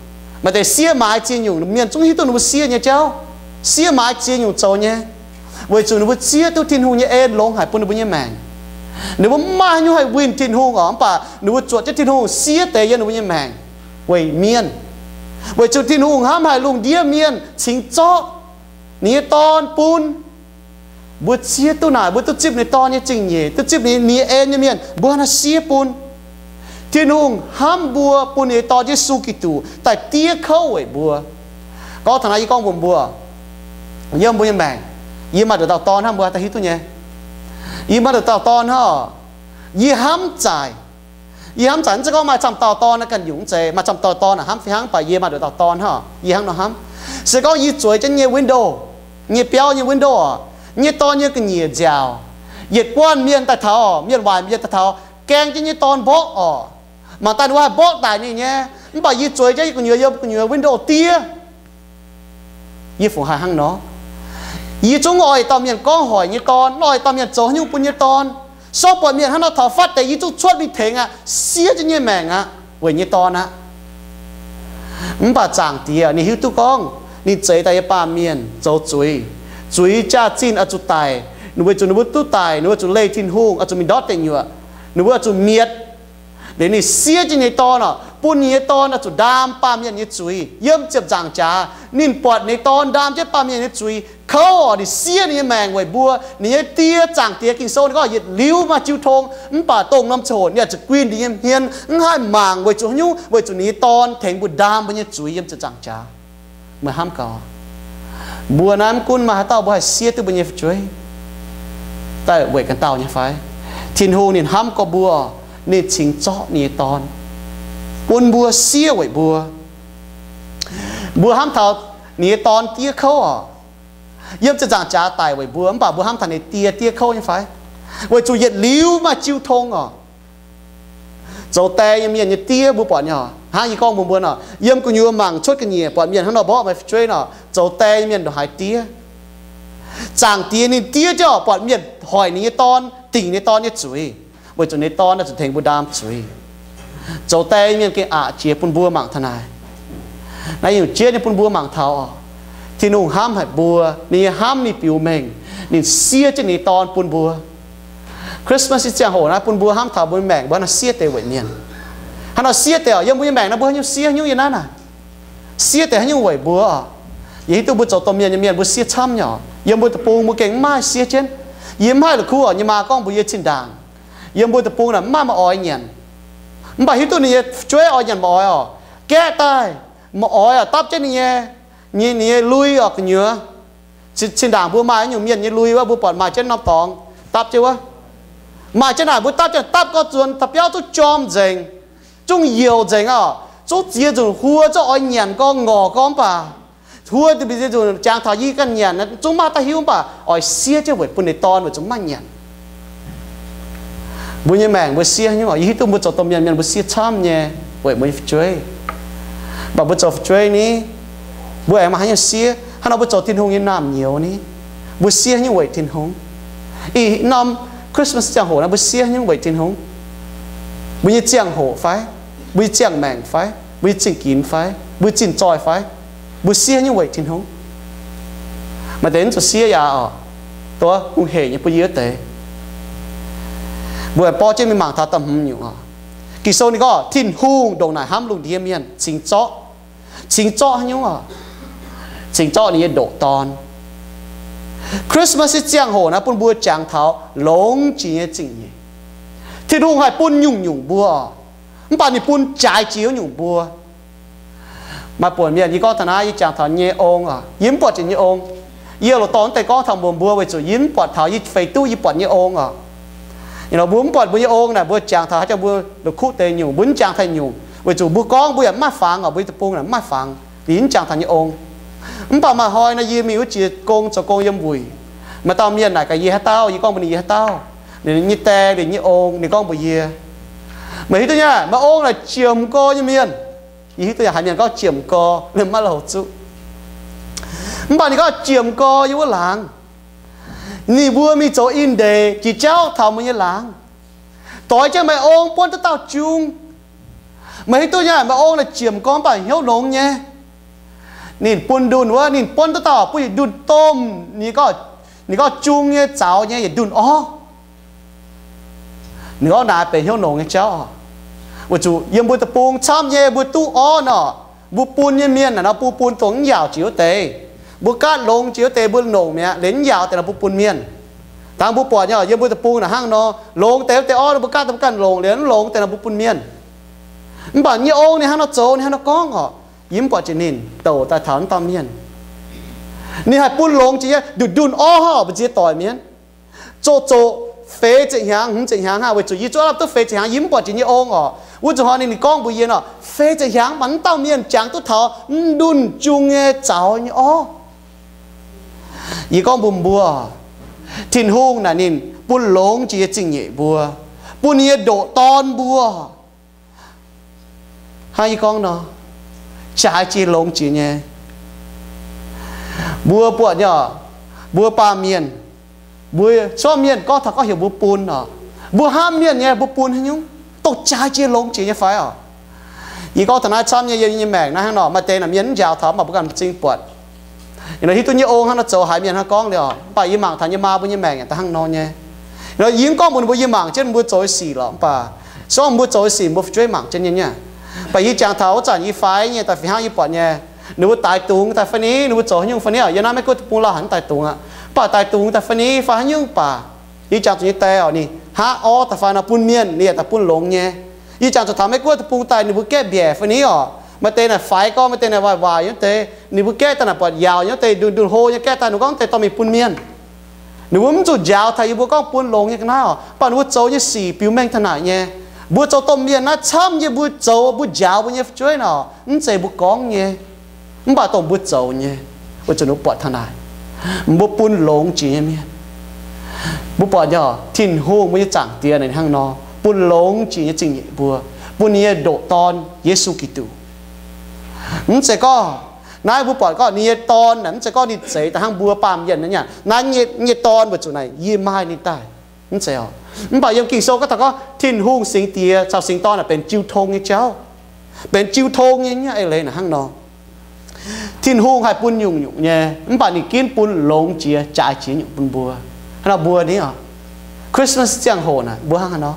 Maaih deix siev maaiz ziex nyungc, mienh zungv hiuv duqv ninh mbuo siev nyei jauv, siev maaiz ziex nyungc zoux nyei, weic zuqc ninh mbuo zieqv duqv Tin-Hungh nyei en longx haic bun ninh mbuo nyei maengc. Ninh mbuo mv maaih haaix nyungc haih winh Tin-Hungh oc, mv baac ninh mbuo zuotc jienv Tin-Hungh siev deix yiem ninh mbuo nyei maengc weic mienh, weic zuqc Tin-Hungh hnamv haic lungh ndiev mienh cingx zorqv ninh nyei Dorn bun. Mbuo zieqv duqv naaic, mbuo duqv zipv ninh Dorn nyei zingh nyeic, duqv zipv ninh nyei en nyei mienh, mbuo hnangv naaiv siev bun. Tin-Hungh hnamv mbuo, bun ninh nyei Dorn Yesu Giduc daaih diev kouv weic mbuo. Gorngv taux naaiv yie gorngv mbuox mbuo, yiem mbuo nyei maengc, yie maaih nduqc dauh dorn hnangv, mbuo daaih hiuv duqv nyei. Yie maaih nduqc dauh dorn hnangv, yie hnamv zaaic. Yie hnamv zaaic, mv zeiz gorngv maaih camv dauh dorn naaiv ganh nyungc, mv zeiz, maaih camv dauh dorn hnamv fih hnangv, mv baac yie maaih nduqc dauh dorn hnangv, yie hnangv nor hnamv. Se gorngv yie zueiz jienv nyei window, nyei biauv nyei window oc, nyei dorn nyei ga'nyiec nziaauc, yietc guanh mienh daaih taux, mienh waaic mienh daaih taux, gaeng jienv nyei dorn mborqv oc. Mangc daaih ninh mbuo haih mborqv daic ninh nyei, mv baac yie zueiz jienv yie gu'nyuoz yiem gu'nyuoz window diev. Yie fungc haih hnangv nor? Yie zungv oix dauh mienh gorngv hoic nyei dorn, oix dauh mienh zoux haaix nyungc bun nyei dorn. Sortv buatc mienh hnangv nor taux fatv deix, yie zungv cuotv mingh tengx aqv, siev jienv nyei maengc aqv, weic nyei dorn aqv. Mv baac Zaangc Diex ninh hiuv duqv gorngv ninh zeix daaih nyei baamh mienh zoux zuiz, zuiz jaax-zinh oix zuqc daic, ninh weic zuqc ninh mbuo duqv daic, ninh weic zuqc leih Tin-Hungh, oix zuqc mingh ndortv deic nyuoqc, ninh mbuo oix zuqc mietc. Liuz ninh siev jienv nyei dorn oc, bun ninh nyei dorn oix zuqc ndaam baamh mienh nyei zuiz. Yiem ziepc nzaangc jaax ninh buatc ninh dorn ndaam jienv baamh mienh nyei zuiz, kouv oc, ninh siev ninh nyei maengc weic mbuo. Ninh nyei Die, Zaangc Diex, Ging-Sou ninh gorngv yietc liuz maaih jiu tong, mv baac dongh norm ziangh hoc ninh oix zuqc guinh ninh nyei hmien, mv haih mangc weic zuqc haaix nyungc, weic zuqc ninh nyei dorn tengx mbuo ndaam mbuo nyei zuiz yiem ziepc nzaangc jaax. Meih hnamv gaax, mbuo naaiv mv gunv maaih haaix dauh mbuo haih siev duqv mbuo nyei fu'jueiv daaih weic ganh dauh nyei fai? Tin-Hungh ninh hnamv gorx mbuo, ninh cingx zorqv ninh nyei dorn bun mbuo siev weic mbuo. Mbuo hnamv taux ninh nyei dorn diev kouv oc, yiem ziepc nzaangc jaax daic weic mbuo, mv baac mbuo hnamv taux ninh Die diev kouv nyei fai? Weic zuqc yietc liuz maaih jiu tong oc. Zoux die nyei mienh nyei diev mbuo buatc nyei oc. Hnangv yie gorngv mbuox mbuo nor, yiem gu'nyuoz mangc cuotv ga'nyiec buatc mienh hnangv nor mborqv meih fu'jueiv nor, zoux die nyei mienh ndongc haaix diev. Zaangc Diex ninh diev jienv oc, buatc mienh hoic ninh nyei dorn, dingc ninh dorn nyei zuiz, weic zuqc ninh dorn oix zuqc tengx mbuo ndaam zuiz. Zoux die nyei mienh gengh aqc jiex bun mbuo mangc taux naaic. Naaiv nyungc jiex nyei bun mbuo mangc taux oc, Tin-Hungh hnamv haic mbuo, ninh nyei hnamv ninh biux mengh, ninh siev jienv ninh nyei dorn bun mbuo. Christmas nyei ziangh hoc naaiv bun mbuo hnamv taux mbuo nyei maengc mbuo hnangv nor siev deix weic mienh. Hnangv nor siev deix oc, yiem mbuo nyei maengc naaiv mbuo haaix nyungc siev haaix nyungc yiem naaiv naaic? Siev deix haaix nyungc weic mbuo oc? Yie hiuv duqv mbuo zoux domh mienh nyei mienh mbuo siev camv nyei oc. Yiem mbuo deic-bung mbuo gengh mv maaih siev jienv. Yie mv haih la'kuqv oc, yie maa gorngv mbuox yie, zinh ndaangc yiem mbuo deic-bung naaic mv maaih maaih oix nyanc, mv baac hiuv duqv ninh nyei fu'jueiv oix nyanc maaih oix oc, gaeqv daaih maaih oix oc, dapv jienv ninh nyei, ninh nyei lui oc gu'nyuoz. Zinh ndaangc mbuo maaih nyungc mienh nyei lui wuov, mbuo buatc maaih jienv norm dorngx dapv jienv wuov. Maaih jienv naaic mbuo dapv jienv, dapv gorx zuonx da'biauv zungv jorm nzengc, zungv youc nzengc oc. Zungv ziex nzunc huo zungv oix nyanc gorx ngorc gorx mv baac huo ziex nzunc jangx taux yie ganh nyanc zungv maiv daaih hiuv, mv baac oix siev jienv weic bun ninh dorn weic zuqc maiv nyanc. Mbuo nyei maengc mbuo siev haaix nyungc oc? Yie hiuv duqv mbuo zoux domh mienh mienh mbuo siev camv nyei weic mbuo nyei fu'jueiv. Mv baac mbuo zoux fu'jueiv ni, mbuo aengx maaih haaix nyungc siev? Hnangv nor mbuo zoux Tin-Hungh nyei naamh nyouz ni, mbuo siev haaix nyungc weic Tin-Hungh? Ih norm Christmas ziangh hoc naaiv mbuo siev haaix nyungc weic Tin-Hungh? Mbuo nyei ziangh hoc fai? Mbuo nyei ziangh maengc fai? Mbuo nyei zingh ginx fai? Mbuo nyei zinh zoih fai? Mbuo siev haaix nyungc weic Tin-Hungh? Maaih deix mv zuqc siev yaac oc, dongh hungh heic nyei bun yie wuov deix. Mbuo aengx borv jienv mingh mangc taux da'hmz nyungc oc. Ging-Sou ninh gorngv Tin-Hungh ndongc naaic hnamv lungh ndiev mienh, cingx zorqv, cingx zorqv haaix nyungc oc? Cingx zorqv ninh nyei ndoqc Dorn. Christmas nyei ziangh hoc naaiv bun mbuo jangx taux longx jiex nyei zingh nyeic. Tin-Hungh haih bun nyungc-nyungc mbuo oc, mv baac ninh bun jaaix jiex wuov nyungc mbuo. Maaih buonc mienh, yie gorngv taux naaiv, yie jangx taux nyei ong oc, yie mv buatc jiex nyei ong. Yie loz dorh mv deix gorngv taux mbuox mbuo weic zuqc yie mv buatc taux, yie feix duqv yie buatc nyei ong oc. Mbuo mv buatc mbuo nyei ong naaic, mbuo jangx taux haaix jangx mbuo la'kuqv deix nyungc, mbuo mv jangx taux nyungc. Weic zuqc mbuo gorngv mbuo yaac mv maaih fangx oc, mbuo nyei deic-bung mv maaih fangx, yie mv jangx taux nyei ong. Mv baac maaih hnoi nor yie mingh wuov jiex gong zoux gong yiem wuic, maaih dauh mienh naaic gaax yie haaix dauh, yie gorngv mbuox ninh yie haaix dauh. Ninh nyei die, ninh nyei ong, ninh gorngv mbuox yie, meih hiuv duqv nyei, maaih ong naaic ziemx go nyei mienh. Yie hiuv duqv yaac haiz mienh gorngv ziemx go, maiv louh zuqv. Mv baac ninh gorngv ziemx go yiem wuov laangz. Ninh mbuo mingh zoux in-ndeic jiex jauv taux mbuo nyei laangz, doix jienv meih ong buonv duqv dauh jung. Meih hiuv duqv nyei, meih ong naaic ziemx go mv baac hnyouv longx nyei. Ninh bun ndunh wuov, ninh buonv duqv dauh buov yietc ndunh domh, ninh gorngv jung nyei zaux nyei yietc ndunh orv. Ninh gorngv naaic benx hnyouv longx nyei jauv oc. Weic zuqc yiem mbuo deic-bung camv nyei, mbuo duqv orv nor, mbuo bun nyei mienh naaic nor, mbuo bun dongh mv yaauc jiex wuov deix. Mbuo gaatv longx jiex wuov deix mbuo longc mi'aqv. Liuz mv yaauc deix nor mbuo bun mienh. Dangh mbuo buatc nyei, yiem mbuo deic-bung naaic hnangv nor, longx deix wuov deix orv nor mbuo gaatv, mbuo ganh longc. Liuz mv longx deix nor mbuo bun mienh. Mv baac nyei ong ninh hnangv nor zoux, ninh hnangv nor gorngv oc. Yie mv buatc jiex ninh douc daaih taux wuov dauh mienh. Ninh haih bun longx jiex nyei ndunh ndunh orv oc, mbu'ziex doic mienh. Zoqc zoqc feix ziepc hnyangx, hmz ziepc hnyangx hnangv, weic zuqc yie zuqv lamh duqv feix ziepc hnyangx, yie mv buatc jiex nyei ong oc. Wuov zuqc hnoi ninh, ninh gorngv mbuox yie nor, feix ziepc hnyangx mv baac mv dauh mienh jangx duqv taux mv ndunh jung nyei zaux nyei orv. Yie gorngv mbuox mbuo, Tin-Hungh naaic ninh bun longx jiex nyei zingh nyeic mbuo, bun ninh nyei ndoqc dorn mbuo. Hnangv yie gorngv nor, jaaix jiex longx jiex nyei. Mbuo buatc nyei, mbuo baamh mienh, mbuo cuotv mienh gorngv taux gorngv heuc mbuo bun oc, mbuo hnamv mienh nyei mbuo bun haaix nyungc, dongh jaaix jiex longx jiex nyei fai oc? Yie gorngv taux naaiv camv nyei, yiem yie nyei maengc naaiv hnangv nor, maaih deix naaic mienh mv njaaux taux, mv baac mbuo ganh m'zing buatc. Yie nor hiuv duqv nyei ong hnangv nor zoux haiz mienh hnangv gorngv liuz, mv baac yie mangc taux nyei maa mbuo nyei maengc yaac da'hnangv nor nyei. Yie mv gorngv mbuox ninh mbuo yie mangc jienv mbuo zoux nyei sic lorqc, mv baac se gorngv mbuo zoux nyei sic mbuo fu'jueiv mangc jienv nyei niaa. Mv baac yie jangx taux wuov zanc yie faix nyei daaih fih hnangv yie buatc nyei, ninh mbuo daix dungz daaih fai ni, ninh mbuo zoux haaix nyungc fai ni oc. Yiem naaiv Meiv Guoqv deic-bung lauh haic mv daix dungz aqv, mv baac daix dungz daaih fai ni fai haaix nyungc baac, yie jangx zuqc nyei die oc, ninh haav orv daaih fai nor bun mienh, ninh yaac daaih bun longx nyei. Yie jangx zuqc taux Meiv Guoqv deic-bung daaih ninh mbuo gaeqv mbiaec fai ni oc. Maaih deix naaic faix gorngv, maaih deix naaic waaic waaic nyei wuov deix, ninh mbuo gaeqv daaih naaic buatc yaauc nyei wuov deix, ndunh ndunh hlo nyei gaeqv daaih, ninh mbuo gorngv deix dorh mingh bun mienh. Ninh mbuo mv zuqc njaaux taux yie mbuo gorngv bun longx nyei ga'naaiv oc, mv baac ninh mbuo zoux nyei sic biux mengh taux naaic nyei. Mbuo zoux domh mienh naaiv camv yie mbuo zoux, mbuo njaaux mbuo nyei fu'jueiv nor, mv zeiz mbuo gorngv nyei, mv baac dongh mbuo zoux nyei, weic zuqc ninh mbuo buatc taux naaic, mbuo bun longx jiex nyei mienh. Mbuo buatc nyei, Tin-Hungh mbuo nyei Zaangc Diex naaic ninh hnangv nor bun longx jiex nyei zingh nyeic mbuo, bun ninh nyei ndoqc Dorn, Yesu Giduc. Mv zeiz gorngv naaiv mbuo buatc gorngv ninh nyei Dorn naaic, mv zeiz gorngv ninh zeix daaih hnangv mbuo baamh mienh naaiv nyei, nyei dorn weic zuqc naaic yie maaih ninh daaih. Mv zeiz oc. Mv baac yiem Ging-Sou gorngv taux gorngv Tin-Hungh, Singx Diex caux Singx Dorn naaic benx jiu tong nyei jauv, benx jiu tong nyei eix leiz naaic hnangv nor. Tin-Hungh haih bun nyungc-nyungc nyei, mv baac ninh ginv bun longx jiex, jaaix jiex nyungc bun mbuo. Hnangv nor mbuo ni oc, Christmas ziangh hoc naaic mbuo hnangv haaix nor,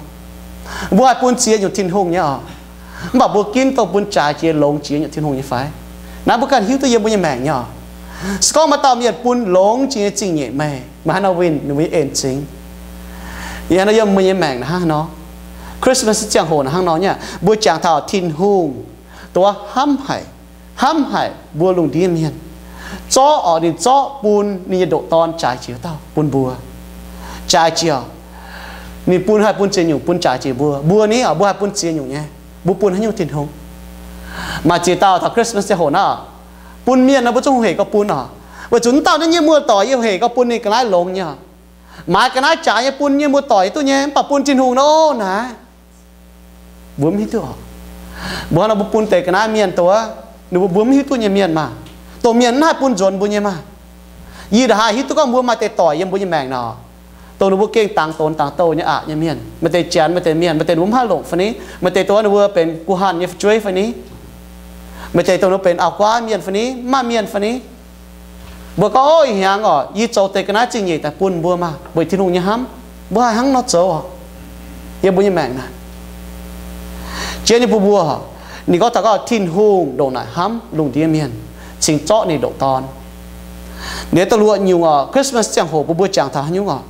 mbuo haih bun ziex nyungc Tin-Hungh nyei oc, mv baac mbuo ginv dongh bun jaaix jiex longx jiex nyungc Tin-Hungh nyei fai? Naaiv mbuo ganh hiuv duqv yiem mbuo nyei maengc nyei oc. Se gorngv maaih dauh mienh bun longx jiex nyei zingh nyeic meih, meih hnangv haaix nor winh ninh mbuo nyei en-zingx? Yie hnangv nor yiem mbuo nyei maengc naaic hnangv haaix nor, Christmas ziangh hoc naaic hnangv nor nyei, mbuo jangx taux Tin-Hungh dongh wuov hnamv haic, hnamv haic mbuo lungh ndiev mienh, zorqv oc, ninh zorqv bun ninh nyei ndoqc Dorn jaaix jiex dauh bun mbuo. Jaaix jiex, ninh bun haih bun ziex nyungc bun jaaix jiex mbuo. Mbuo ni oc, mbuo haih bun ziex nyungc nyei. Mbuo bun haaix nyungc Tin-Hungh? Maaih ziex dauh taux Christmas ziangh hoc naaiv, bun mienh nor mbuo zungv hungh hec gorngv bun oc, weic zuqc mv dauh naaiv nyei muoz-doic yie hungh hec gorngv bun ninh ga'naaiv longx nyei oc. Maaiz ga'naaiv jaaix nyei bun nyei muoz-doic yie duqv nyei, mv baac bun Tin-Hungh nor naaic, mbuo mv hiuv duqv oc. Mbuo hnangv nor mbuo bun deix ga'naaiv mienh dongh wuov, ninh mbuo, mbuo mv hiuv duqv nyei mienh maah, dongh mienh mv haih bun nzuonx mbuo nyei maah. Yie ndongc haaix hiuv duqv gorngv mbuo maaih deix doic yiem mbuo nyei maengc nor, dongh ninh mbuo gengh dangx donx dangx douh nyei aqc nyei mienh, maaih deix janx, maaih deix mienh, maaih deix ninh mbuo mv haih longc fai ni, maaih deix dongh wuov ninh mbuo benx guh hanh nyei fu'jueiv fai ni, maaih deix dongh ninh mbuo benx auv-guaav mienh fai ni, mv maaih mienh fai ni. Mbuo gorngv, ov, ih hnyangx oc, yie zoux deix ga'naaiv zingh nyeic daaih bun mbuo maah, weic Tin-Hungh nyei hnamv. Mbuo haih hnangv nor zoux oc. Yiem mbuo nyei maengc naaic, jienv nyei mbuo, mbuo, ninh gorngv taux gorngv Tin-Hungh ndongc naaic hnamv lungh ndiev mienh, cingx zorqv ninh ndoqc Dorn. Ninh da'luoqc nyungc oc, Christmas ziangh hoc mbuo mbuo jangx taux haaix nyungc oc?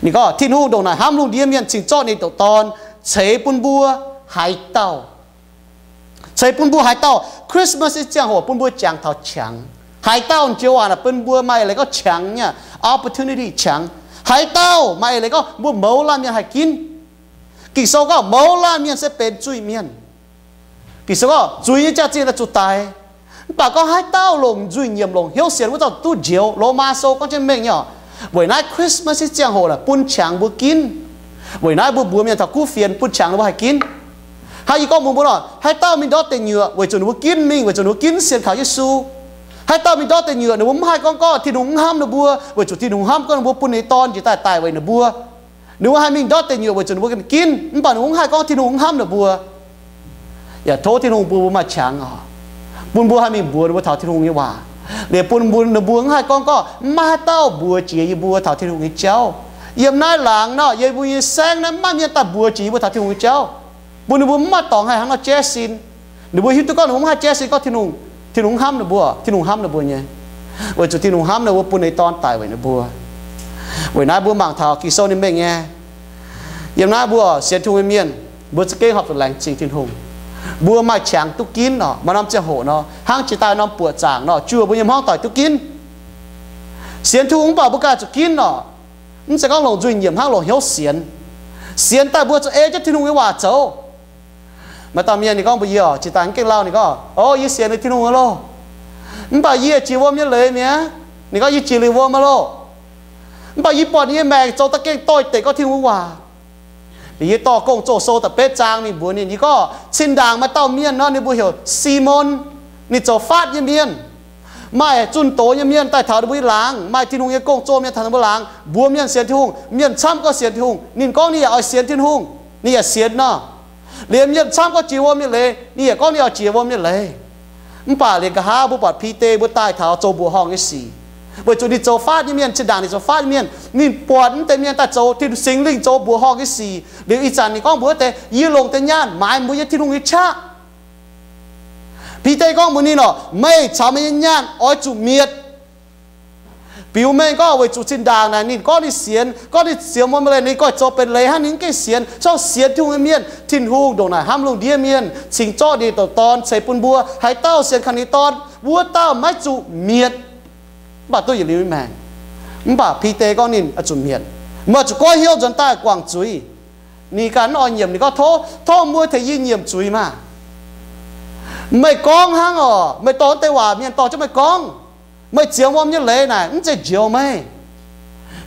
Ninh gorngv Tin-Hungh ndongc naaic hnamv lungh ndiev mienh cingx zorqv ninh ndoqc Dorn ceix bun mbuo haaix dauh? Ceix bun mbuo haaix dauh? Christmas nyei ziangh hoc bun mbuo jangx taux qangx. Haaix dauh joux waac naaic bun mbuo maaih eix leiz gorngv qangx nyei, opportunity qangx. Haaix dauh maaih eix leiz gorngv mbuo mouz laanh mienh haih ginv. Ging-Sou gorngv mouz laanh mienh se benx zuiz-mienh. Ging-Sou gorngv zuiz nyei jaax-zinh oix zuqc daic. Mv baac gorngv haaix dauh longc nzuih nyiemc longc hnyouv sienx wuov dauh duqv njoux. Lomaa Sou gorngv jienv mengh nyei oc. Weic naaiv Christmas nyei ziangh hoc naaic bun qangx mbuo ginv. Weic naaiv mbuo mbuox mienh taux kuv fienx bun qangx ninh mbuo haih ginv. Hnangv yie gorngv mbuox mbuo nor, haaix dauh mingh ndortv deic nyuoqc weic zuqc ninh mbuo ginv mingh, weic zuqc ninh mbuo ginv sienx kaux Yesu. Haaix dauh mingh ndortv deic nyuoqc ninh mbuo mv haih gorngv gorqv Tin-Hungh mv hnamv ninh mbuo, weic zuqc Tin-Hungh hnamv gorngv ninh mbuo bun ninh Dorn njiec daaih daic weic ninh mbuo. Ninh mbuo haih mingh ndortv deic nyuoqc weic zuqc ninh mbuo ginv, mv baac ninh mbuo mv haih gorngv Tin-Hungh mv hnamv ninh mbuo. Yaac tov Tin-Hungh bun mbuo maaih qangx oc, bun mbuo haih mingh mbuox ninh mbuo taux Tin-Hungh nyei waac, liuz bun mbuo, ninh mbuo mv haih gorngv gorqv mv maaih haaix dauh mbuox jiex yie mbuo taux Tin-Hungh nyei jauv. Yiem naaiv laangz nor, yiem mbuo nyei saengv naaiv mv maaih mienh daaih mbuox jiex yie mbuo taux Tin-Hungh nyei jauv. Bun ninh mbuo mv maaih dorngx haih hnangv nor jaiv sin. Ninh mbuo hiuv duqv gorngv ninh mbuo mv haih jaiv sin gorngv Tin-Hungh, Tin-Hungh hnamv ninh mbuo, Tin-Hungh hnamv ninh mbuo nyei. Weic zuqc Tin-Hungh hnamv ninh mbuo bun ninh Dorn daic weic ninh mbuo. Weic naaiv mbuo mangc taux Ging-Sou ninh mengh nyei. Yiem naaiv mbuo sienx Tin-Hungh nyei mienh, mbuo za'gengh horpc zuqc laengz zingh Tin-Hungh. Mbuo maaih qangx duqv ginv oc. Maaih norm ziangh hoc nor, hnangv jiex daaih norm buoqc zaangc nor, juoh mbuo nyei hmuangv doic duqv ginv. Sienx Tin-Hungh mv baac mbuo ganh zuqc ginv oc. Mv zeiz gorngv longc nzuih nyiemc hnangv, longc hnyouv sienx. Sienx daaih mbuo zuqc ei jienv Tin-Hungh nyei waac zoux. Maaih dauh mienh ninh gorngv mbuox yie oc, jiex daaih mv gaengh lauh ninh gorngv, O, yie sienx liuz Tin-Hungh aqv loh. Mv baac yie yaac jiex wuom nyei leiz mi'aqv. Ninh gorngv, Yie jiex liuz wuom aqv loh. Mv baac yie buatc yie nyei maengc zoux daaih gengh doix-dekc gorngv Tin-Hungh waac. Liuz yie dorh Gong-Zoh sou da'betv zaang mingh mbuox ninh, yie gorngv, Cin-ndaangc maaih dauh mienh nor, ninh mbuo heuc Simon. Ninh zoux faatv nyei mienh. Maaih zunh doz nyei mienh daaih taux ninh mbuo nyei laangz, maaih Tin-Hungh nyei gong-zoh mienh taux ninh mbuo laangz, mbuox mienh sienx Tin-Hungh. Mienh camv gorngv sienx Tin-Hungh. Ninh gorngv ninh yaac oix sienx Tin-Hungh. Ninh yaac sienx nor. Liuz mienh camv gorngv jiex wuom nyei leiz, ninh yaac gorngv ninh oix jiex wuom nyei leiz. Mv baac liuz nqa'haav mbuo buatc Bide mbuo daaih taux zoux mbuoqc horngh nyei sic, weic zuqc ninh zoux faatv nyei mienh, cin-ndaangc ninh zoux faatv nyei mienh, ninh buatc wuov deix mienh daaih zoux Tin, Singx Lingh zoux mbuoqc horngh nyei sic. Liuz ih zanc ninh gorngv mbuox wuov deix, Yie longc deix nyaanh maaiz mbuo nyei Tin-Hungh nyei qaqv. Bide gorngv mbuox ninh oc, Meih caux meih nyei nyaanh oix zuqc mietc. Biux mengh gorngv weic zuqc zinh ndaangc naaic ninh gorngv ninh sienx, gorngv ninh sienx wuom nyei leiz, ninh goiv zoux benx leiz hnangv, ninh mv gengh sienx. Corc sienx Tin-Hungh nyei mienh, Tin-Hungh ndongc naaic hnamv lungh ndiev mienh, cingx zorqv ninh nyei douz-dorn ceix bun mbuo. Haaix dauh sienx kaux ninh nyei Dorn, wuov dauh maiv zuqc mietc. Mv baac duqv yietc liuz nyei maengc. Mv baac Bide gorngv ninh oix zuqc mietc. Meih zuqc goiv hnyouv nzuonx daaih guangc zuiz. Ninh ganh mv oix nyiemc, ninh gorngv, Tov, tov mbuo tengx yie nyiemc zuiz maah! Meih gorngv hnangv oc. Meih dorh wuov deix waac mienh dorh jienv meih gorngv. Meih zienx wuom nyei leiz naaic mv zeiz njoux meih.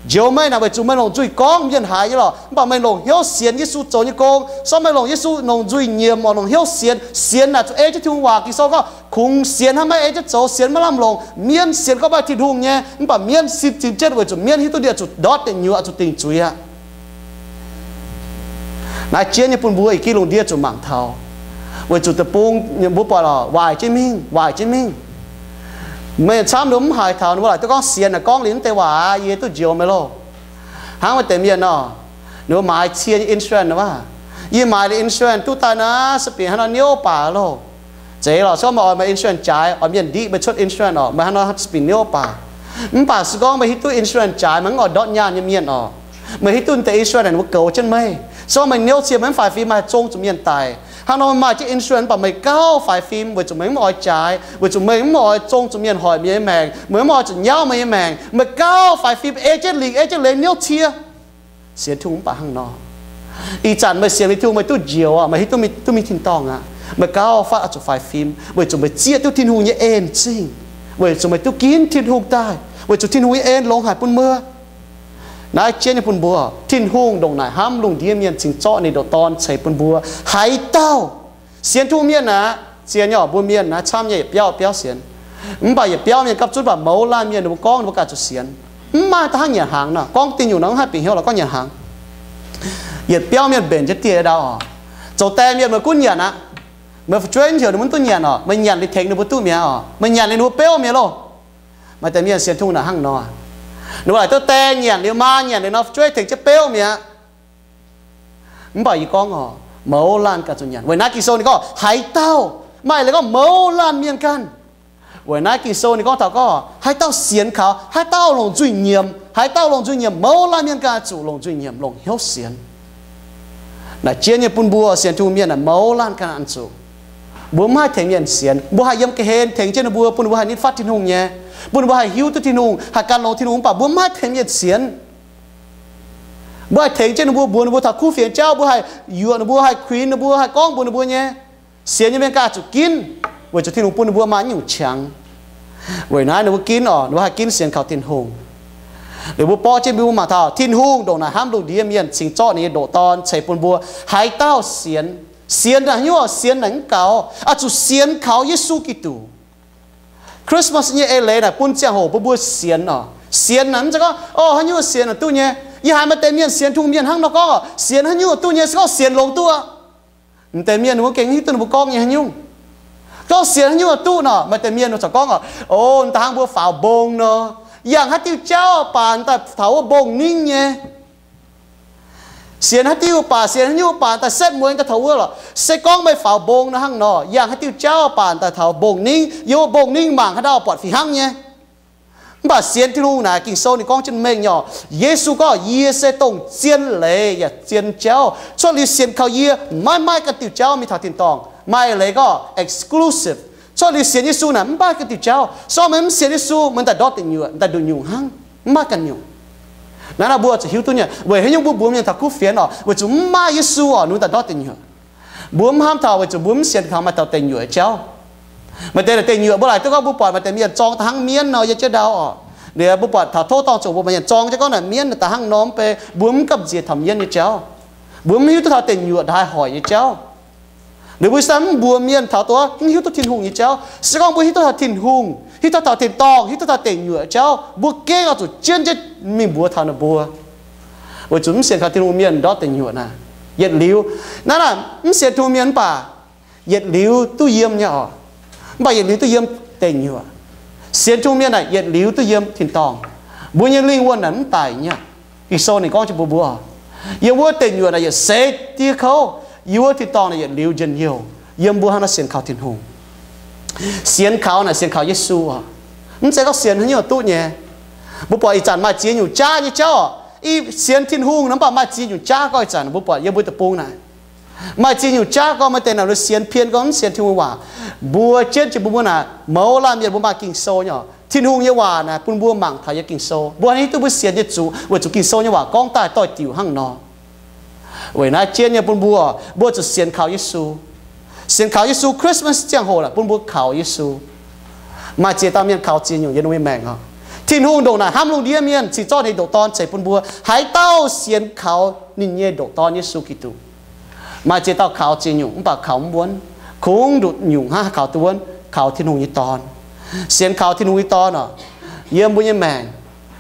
Njoux meih naaic weic zuqc meih longc nzuih gorngv, mienh haiz nyei lorqc. Mv baac meih longc hnyouv sienx Yesu zoux nyei gong, se gorngv meih longc Yesu longc nzuih nyiemc oc, longc hnyouv sienx. Sienx naaic zuqc ei jienv Tin-Hungh waac. Ging-Sou gorngv, Kungx sienx hnangv maiv ei jienv zoux, sienx maiv lamh longc. Mienh sienx gorngv maaih Tin-Hungh nyei, mv baac mienh sin zinh jienv weic zuqc mienh hiuv duqv ninh oix zuqc ndortv deic nyuoz, oix zuqc dingc zuiz aqv. Naaiv jienv nyei bun mbuo ih gih lungh ndiev zuqc mangc taux, weic zuqc deic-bung mbuo buatc lorqc, waaic jienv mingh, waaic jienv mingh. Meih camv ninh mbuo mv haiz taux, ninh mbuo laaic duqv gorngv sienx naaic gorngv liuz wuov deix waac, Yie duqv njoux meih loh. Hnangv maaih deix mienh nor, ninh mbuo maaiz cie nyei insurance nor, Yie maaiz liuz insurance duqv daaih naaiv, se bingx hnangv nor niouv baac loh. Zeiz lorqc, se gorngv meih oix maaih insurance jaaix, oix mienh ndiqv meih cuotv insurance orqc, meih hnangv nor se bingx niouv baac. Mv baac se gorngv meih hiuv duqv insurance jaaix, meih mv oix ndortv nyaanh nyei mienh orqc, meih hiuv duqv deix insurance ninh mbuo goux jienv meih, se gorngv meih niouv cie, meih mv faix fim, meih haih zong zuqc mienh daic. Hnangv nor meih maaih jienv insurance, mv baac meih gauh faix fim weic zuqc meih mv oix jaaix, weic zuqc meih mv oix zong zuqc mienh hoic meih nyei maengc, meih mv oix zuqc nyauv meih nyei maengc, meih gauh faix fim ei jienv lingc, ei jienv leiz niouv cie. Sienx Tin-Hungh mv baac hnangv nor. Ih zanc meih sienx liuz Tin-Hungh meih duqv njoux aqv, meih hiuv duqv mingh, duqv mingh tin-dorngh aqv, meih gauh faatv oix zuqc faix fim weic zuqc meih zieqv duqv Tin-Hungh nyei en zingh, weic zuqc meih duqv ginv Tin-Hungh daaih, weic zuqc Tin-Hungh nyei en longx haic bun mbuo. Naaiv jienv nyei bun mbuo, Tin-Hungh ndongc naaic hnamv lungh ndiev mienh cingx zorqv ninh ndoqc Dorn ceix bun mbuo. Haaix dauh sienx Tin-Hungh mienh aqv, zien nyei oc, mbuo mienh naaiv camv nyei yietc biauv biauv sienx. Mv baac yietc biauv mienh gapv zunv baac mouz laanh mienh ninh mbuo gorngv ninh mbuo ganh zuqc sienx. Mv maaih da'hnangv nyanc hnaangx nor, gorngv dingh nyungc nor mv haih bieqc hnyouv lorqc, gorngv nyanc hnaangx. Yietc biauv mienh mbenc jienv dieh ndau oc. Zoux die mienh meih gunv nyanc aqv. Meih fu'jueiv heuc ninh mbuo duqv nyanc oc, meih nyanc liuz tengx ninh mbuo duqv mi'aqv oc, meih nyanc liuz ninh mbuo beuv mi'aqv loh. Maaih deix mienh sienx Tin-Hungh naaic hnangv nor, ninh mbuo laaic duqv die nyanc liuz, maa nyanc liuz nor, fu'jueiv tengx jienv beuv mi'aqv. Mv baac yie gorngv oc, mouz laanh ganh zuqc nyanc. Weic naaiv Ging-Sou ninh gorngv, haaix dauh, maaih leiz gorngv mouz laanh mienh ganh. Weic naaiv Ging-Sou ninh gorngv taux gorngv, haaix dauh sienx kaux, haaix dauh longc nzuih nyiemc, haaix dauh longc nzuih nyiemc, mouz laanh mienh ganh zuqc longc nzuih nyiemc, longc hnyouv sienx. Naaic jienv nyei bun mbuo sienx Tin-Hungh mienh naaic mouz laanh ganh zuqc. Mbuo mv haih tengx mienh sienx, mbuo haih yiem ga'hlen tengx jienv ninh mbuo, bun ninh mbuo haih nitv fatv Tin-Hungh nyei, bun ninh mbuo haih hiuv duqv Tin-Hungh, haih gan longx Tin-Hungh, mv baac mbuo mv haih tengx mienh sienx. Mbuo haih tengx jienv ninh mbuo, mbuox ninh mbuo taux kuv fienx jauv, mbuo haih yuoqc ninh mbuo, haih kuinx ninh mbuo, haih gorngv mbuox ninh mbuo nyei. Sienx nyei mienh ganh zuqc ginv, weic zuqc Tin-Hungh bun ninh mbuo maaih nyungc qangx. Weic naaiv ninh mbuo ginv oc, ninh mbuo haih ginv sienx kaux Tin-Hungh. Liuz mbuo borqv jienv mbuo mangc taux Tin-Hungh ndongc naaic hnamv lungh ndiev mienh, cingx zorqv ninh nyei ndoqc Dorn ceix bun mbuo. Haaix dauh sienx, sienx naaic haaix nyungc, sienx naaic mv gaux, oix zuqc sienx kaux Yesu Giduc. Christmas nyei eix leiz naaic bun ziangh hoc bun mbuo sienx oc. Sienx naaic mv zeiz gorngv, o, haaix nyungc sienx naaic duqv nyei. Yie haiz maaih deix mienh sienx Tin-Hungh mienh hnangv nor gorngv, sienx haaix nyungc duqv nyei, se gorngv sienx longx duqv. M'deix mienh ninh mbuo gengh hiuv duqv ninh mbuo gorngv nyei haaix nyungc. Gorngv sienx haaix nyungc duqv nor, maaih deix mienh corc gorngv oc, o, da'hnangv mbuo faaux mbong nor, yangh haaix diuh jauv baac daaih taux wuov mbong ningv nyei. Sienx haaix diuh baac, sienx haaix nyungc baac daaih setv mueiz daaih taux wuov lorqc. Se gorngv meih faaux mbong nor hnangv nor, yangh haaix diuh jauv baac daaih taux mbong ningv, yiem wuov mbong ningv mangc haaix ndau buatc fih hnangv nyei. Mv baac sienx Tin-Hungh naaic, Ging-Sou ninh gorngv jienv mengh nyei oc. Yesu gorngv, yie se dongh zien leiz yaac zien jauv. Cuotv liuz sienx kaux yie, maiv maaih ganh diuh jauv mingh taux tin-dorngh. Maaih leiz gorngv exclusive. Cuotv liuz sienx Yesu naaic mv maaih ganh diuh jauv. Se gorngv meih mv sienx Yesu, meih daaih ndortv deic nyuoqc, daaih nduqc nyungc hnangv, mv maaih ganh nyungc. Naaiv nor mbuo zuqc hiuv duqv nyei, weic haaix nyungc mbuo mbuox mienh taux kuv fienx oc, weic zuqc mv maaih Yesu oc, ninh daaih ndortv deic nyuoqc. Mbuo mv hnamv taux weic zuqc mbuo mv sienx kaux maaih taux deic nyuoqc nyei jauv. Maaih deix deic nyuoqc mbuo laaic duqv gorngv mbuo buatc maaih deix mienh zorng da'hnangv mienv nor yiem jienv ndau oc. Liuz mbuo buatc taux tov dorngh ziouc mbuo maaih mienh zorng jienv gorngv naaic mienv da'hnangv norm bei, mbuo mv gamh nziex taux mienv nyei jauv. Mbuo mv hiuv duqv taux deic nyuoqc ndaaih hoic nyei jauv. Liuz mbuo saah mv mbuox mienh taux duqv mv hiuv duqv Tin-Hungh nyei jauv. Se gorngv mbuo hiuv duqv taux Tin-Hungh, hiuv duqv taux tin-dorngh, hiuv duqv taux deic nyuoqc jauv, mbuo gengh oix zuqc jienv jienv mingh mbuox taux ninh mbuo, weic zuqc mv sienx kaux Tin-Hungh mienh ndortv deic nyuoqc naaic. Yietc liuz, naaiv naaic mv sienx Tin-Hungh mienh mv baac yietc liuz duqv yiem nyei oc. Mv baac yietc liuz duqv yiem deic nyuoqc. Sienx Tin-Hungh mienh naaic yietc liuz duqv yiem tin-dorngh. Mbuo nyei lingh wuonh naaic mv daic nyei. Ging-Sou ninh gorngv jienv mbuox mbuo, yiem wuov deic nyuoqc naaic yietc seix diev kouv, yiem wuov tin-dorngh naaic yietc liuz njien-youh. Yiem mbuo hnangv nor sienx kaux Tin-Hungh. Sienx kaux naaic sienx kaux Yesu oc. Mv zeiz gorngv sienx haaix nyungc duqv nyei. Mbuo buatc ih zanc maaih ziex nyungc jaav nyei jauv oc. Ih sienx Tin-Hungh nor mv baac maaih ziex nyungc jaav gorngv ih zanc mbuo buatc yiem mbuo deic-bung naaic. Maaih ziex nyungc jaav gorngv maaih deix naaic mbuo sienx pien gorngv mv sienx Tin-Hungh waac. Mbuo jienv jiex mbuo mbuo naaic mouz laanh mienh mbuo maaih Ging-Sou nyei oc. Tin-Hungh nyei waac naaic bun mbuo mangc taux yiem Ging-Sou. Mbuo hiuv duqv mbuo sienx nyei zuqc weic zuqc Ging-Sou nyei waac gorngv daaih doix-diuc hnangv nor. Weic naaiv jienv nyei bun mbuo, mbuo zuqc sienx kaux Yesu. Sienx kaux Yesu, Christmas ziangh hoc naaic bun mbuo kaux Yesu. Maaih ziex dauh mienh kaux ziex nyungc yiem ninh mbuo nyei maengc oc. Tin-Hungh ndongc naaic hnamv lungh ndiev mienh, cingx zorqv ninh nyei ndoqc Dorn ceix bun mbuo. Haaix dauh sienx kaux ninh nyei ndoqc Dorn Yesu Giduc. Maaih ziex dauh kaux ziex nyungc mv baac kaux mv wuonv. Kungx nduqc nyungc hnangv kaux duqv wuonv, kaux Tin-Hungh nyei Dorn. Sienx kaux Tin-Hungh nyei Dorn oc, yiem mbuo nyei maengc,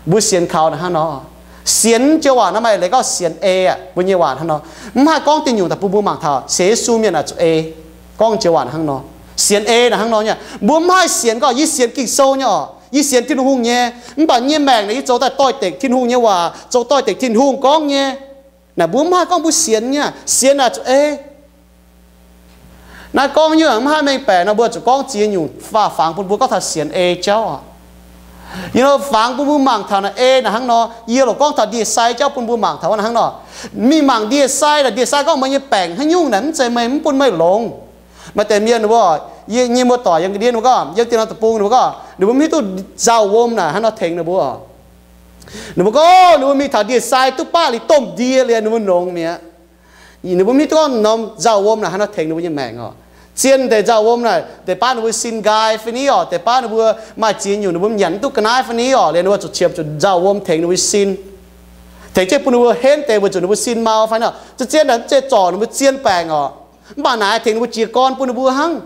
mbuo sienx kaux naaic hnangv nor. Sienx joux waac naaiv maaih leiz gorngv sienx ei aqv. Mbuo nyei waac hnangv nor, mv haih gorngv diuh nyungc daaih bun mbuo mangc taux sienx Yesu mienh aah, zuqc ei. Gorngv joux waac naaic hnangv nor, sienx ei naaic hnangv nor nyei. Mbuo mv haih sienx gorngv yie sienx Ging-Sou nyei oc, yie sienx Tin-Hungh nyei, mv baac yie nyei maengc naaic yie zoux daaih doix-dekc Tin-Hungh nyei waac, zoux doix-dekc Tin-Hungh gorngv nyei. Naaic mbuo mv haih gorngv mbuo sienx nyei. Sienx naaic zuqc ei. Naaiv gorngv nyungc mv haih mengh baeqc nor, mbuo zuqc gorngv ziex nyungc faah fangx bun mbuo gorngv taux sienx ei jauv oc. Yie fangx bun mbuo mangc taux naaic ei naaic hnangv nor. Yie loc gorngv taux ndie-sai jauv bun mbuo mangc taux naaic hnangv nor. Mingh mangc ndie-sai naaic, ndie-sai gorngv meih nyei baengc haaix nyungc naaic mv zeiz meih, mv bun meih longx. Maaih deix mienh ninh mbuo, yie nyei muoz-doic yiem ga'ndiev ninh mbuo gorngv, yiem dieh norm deic-bung ninh mbuo gorngv ninh mbuo mv hiuv duqv nzauh wuom naaic hnangv nor tengx ninh mbuo. Ninh mbuo gorngv ninh mbuo mingh taux ndie-sai duqv baqv liuz domh ndie liuz ninh mbuo nongx mi'aqv. Ninh mbuo mv hiuv duqv gorngv norm nzauh wuom naaic hnangv nor tengx ninh mbuo nyei maengc oc. Zien deix nzauh wuom naaic deix baav ninh mbuo sin nqaai fai ni oc, deix baav ninh mbuo maaih ziex nyungc ninh mbuo nyanc mv duqv ga'naaiv fai ni oc, liuz ninh mbuo zuqc qiemx zuqc nzauh wuom tengx ninh mbuo sin, tengx jienv bun ninh mbuo henv deix weic zuqc ninh mbuo sin mau fai ni oc. Za'gengh naaic mv zeiz zorc ninh mbuo zien baengc oc, mv baac naaic tengx ninh mbuo jiez gorn bun ninh mbuo hnangv.